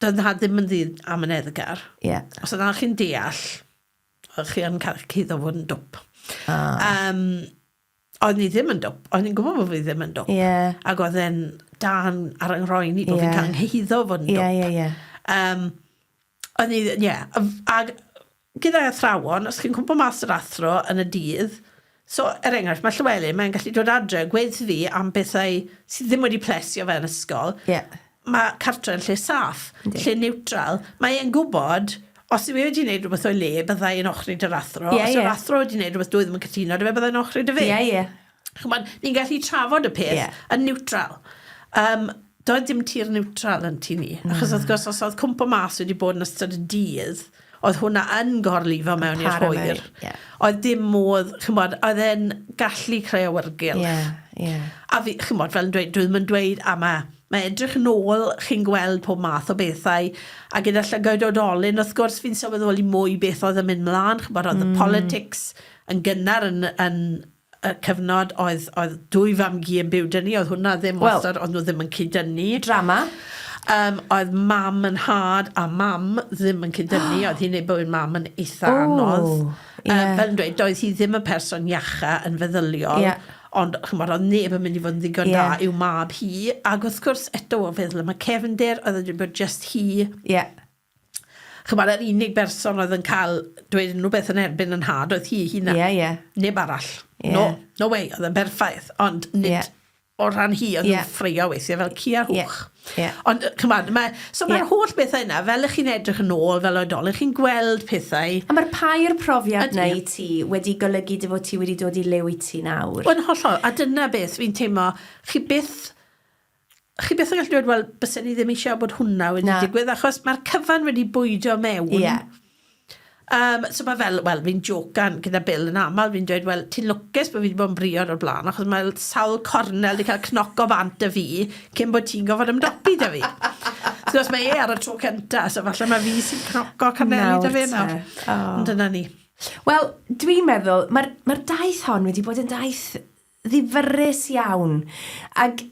doedd nhad ddim yn ddyn amyneddgar. Ie. Os oedd chi'n deall, oedd chi yn cael eich cuddo fod yn dwp. Ah. Um, oedd ni ddim yn dwp, oedd ni'n gwybod bod fi ddim yn dwp. Ie. Ac oedd e'n dan ar yng nghroen i bod fi'n Ie. cael nghyhuddo fod yn dwp. Ie, ie, ie. Um, oedd ni, ie, ag gyda athrawon, os chi'n cwmpo mas yr athro yn y dydd, so, er enghraifft, mae Llywelyn, mae'n gallu dod adre a gweud fi am bethau sydd ddim wedi plesio fe yn ysgol. Yeah. Mae cartre yn lle saff, lle neutral. Mae e'n gwybod, os yw e wedi gwneud rhywbeth o'i le, byddai yn ochri dy'r athro. Yeah, os yw'r yeah. athro wedi gwneud rhywbeth dwi ddim yn cytuno 'da fe, byddai'n ochri 'da fe. Ie, yeah, ie. Yeah. Ch'mod, ni'n gallu trafod y peth yeah. yn neutral. Um, doedd dim tir neutral yn tŷ ni. Achos wrth gwrs, os oedd cwmpo mas wedi bod yn ystod y dydd, oedd hwnna yn gorlifo mewn i'r hwyr. Yeah. Oedd dim modd, ch'mod, oedd e'n gallu creu awyrgylch. Yeah, yeah. A fi, ch'mod, fel yn dweud, dwi ddim yn dweud, a mae, mae edrych yn ôl, chi'n gweld pob math o bethau, a gyda llygaid oedolyn, wrth gwrs, fi'n sylweddoli mwy beth oedd yn mynd mlaen, ch'mod, oedd mm. y politics yn gynnar yn, yn y cyfnod oedd, oedd dwy fam-gu yn byw 'da ni, oedd hwnna ddim Wel, wastad, oedd nhw ddim yn cyd-dynnu. Drama. Um, oedd mam yn nhad a mam ddim yn cyd-dynnu, oedd hi'n neud bywyd mam yn eitha O, anodd. ie. Um, fel yn dweud, doedd hi ddim y person iacha yn feddyliol, Ie. ond ch'mod, oedd neb yn mynd i fod yn ddigon Ie. da i'w mab hi, ac wrth gwrs, eto o feddwl am y cefndir, oedd wedi bod just hi. Ie. Ch'mod, yr unig berson oedd yn cael dweud unrhyw beth yn erbyn yn nhad oedd hi ei hunan. Ie, ie. Neb arall. Ie. No, no way, oedd e'n berffaith, ond nid Ie. o ran hi, oedd Ie. nhw'n ffraeo weithiau fel ci a Ie. hwch. Ie. Ond, ch'mod, mae, so mae'r Ie. holl bethau yna, fel ych chi'n edrych yn ôl fel oedolyn, chi'n gweld pethau. A mae'r pair profiad Ydy. 'na i ti wedi golygu dy fod ti wedi dod i liw i ti nawr. Wel, yn hollol, a dyna beth fi'n teimlo, chi byth chi byth yn gallu dweud, wel, bysen ni ddim eisiau bod hwnna wedi Na. digwydd, achos mae'r cyfan wedi bwydo mewn. Ie. Um, so mae fel, wel, fi'n jocan gyda Bill yn aml, fi'n dweud, wel, ti'n lwcus bod fi wedi bod yn briod o'r blaen, achos mae sawl cornel wedi cael cnoco bant 'da fi cyn bod ti'n gorfod ymdopi 'da fi. Wrth gwrs, mae e ar y tro cynta, so falle mae fi sy'n cnoco corneli 'da fe nawr. Oh. Ond dyna ni. Wel, dwi'n meddwl, mae'r mae daith hon wedi bod yn daith ddifyrrus iawn. Ac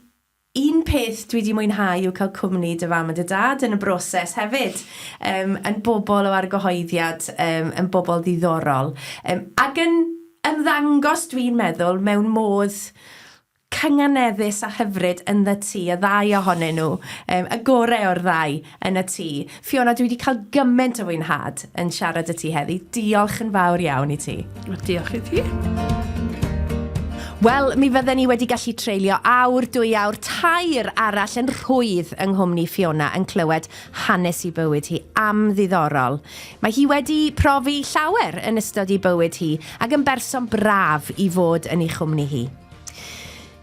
un peth dwi wedi mwynhau yw cael cwmni dy fam a dy dad yn y broses hefyd. Um, yn bobl o argyhoeddiad, um, yn bobl ddiddorol. Um, ac yn ymddangos, dwi'n meddwl, mewn modd cynganeddus a hyfryd yn y tŷ, y ddau ohonyn nhw, um, y gorau o'r ddau yn y tŷ. Fiona, dwi wedi cael gymaint o fwynhad yn siarad â ti heddi. Diolch yn fawr iawn i ti. Diolch i ti. Wel, mi fydden ni wedi gallu treulio awr, dwy awr, tair arall yn rhwydd yng nghwmni Fiona yn clywed hanes i bywyd hi am ddiddorol. Mae hi wedi profi llawer yn ystod ei bywyd hi ac yn berson braf i fod yn ei chwmni hi.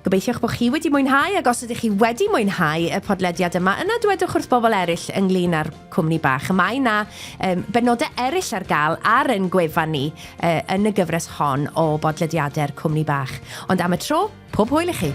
Gobeithio'ch bod chi wedi mwynhau ac os ydych chi wedi mwynhau y podlediad yma, yna dwedwch wrth bobl eraill ynglyn â'r cwmni bach. Mae yna um, benodau eraill ar gael ar ein gwefan ni uh, yn y gyfres hon o bodlediadau'r cwmni bach. Ond am y tro, pob hwyl i chi!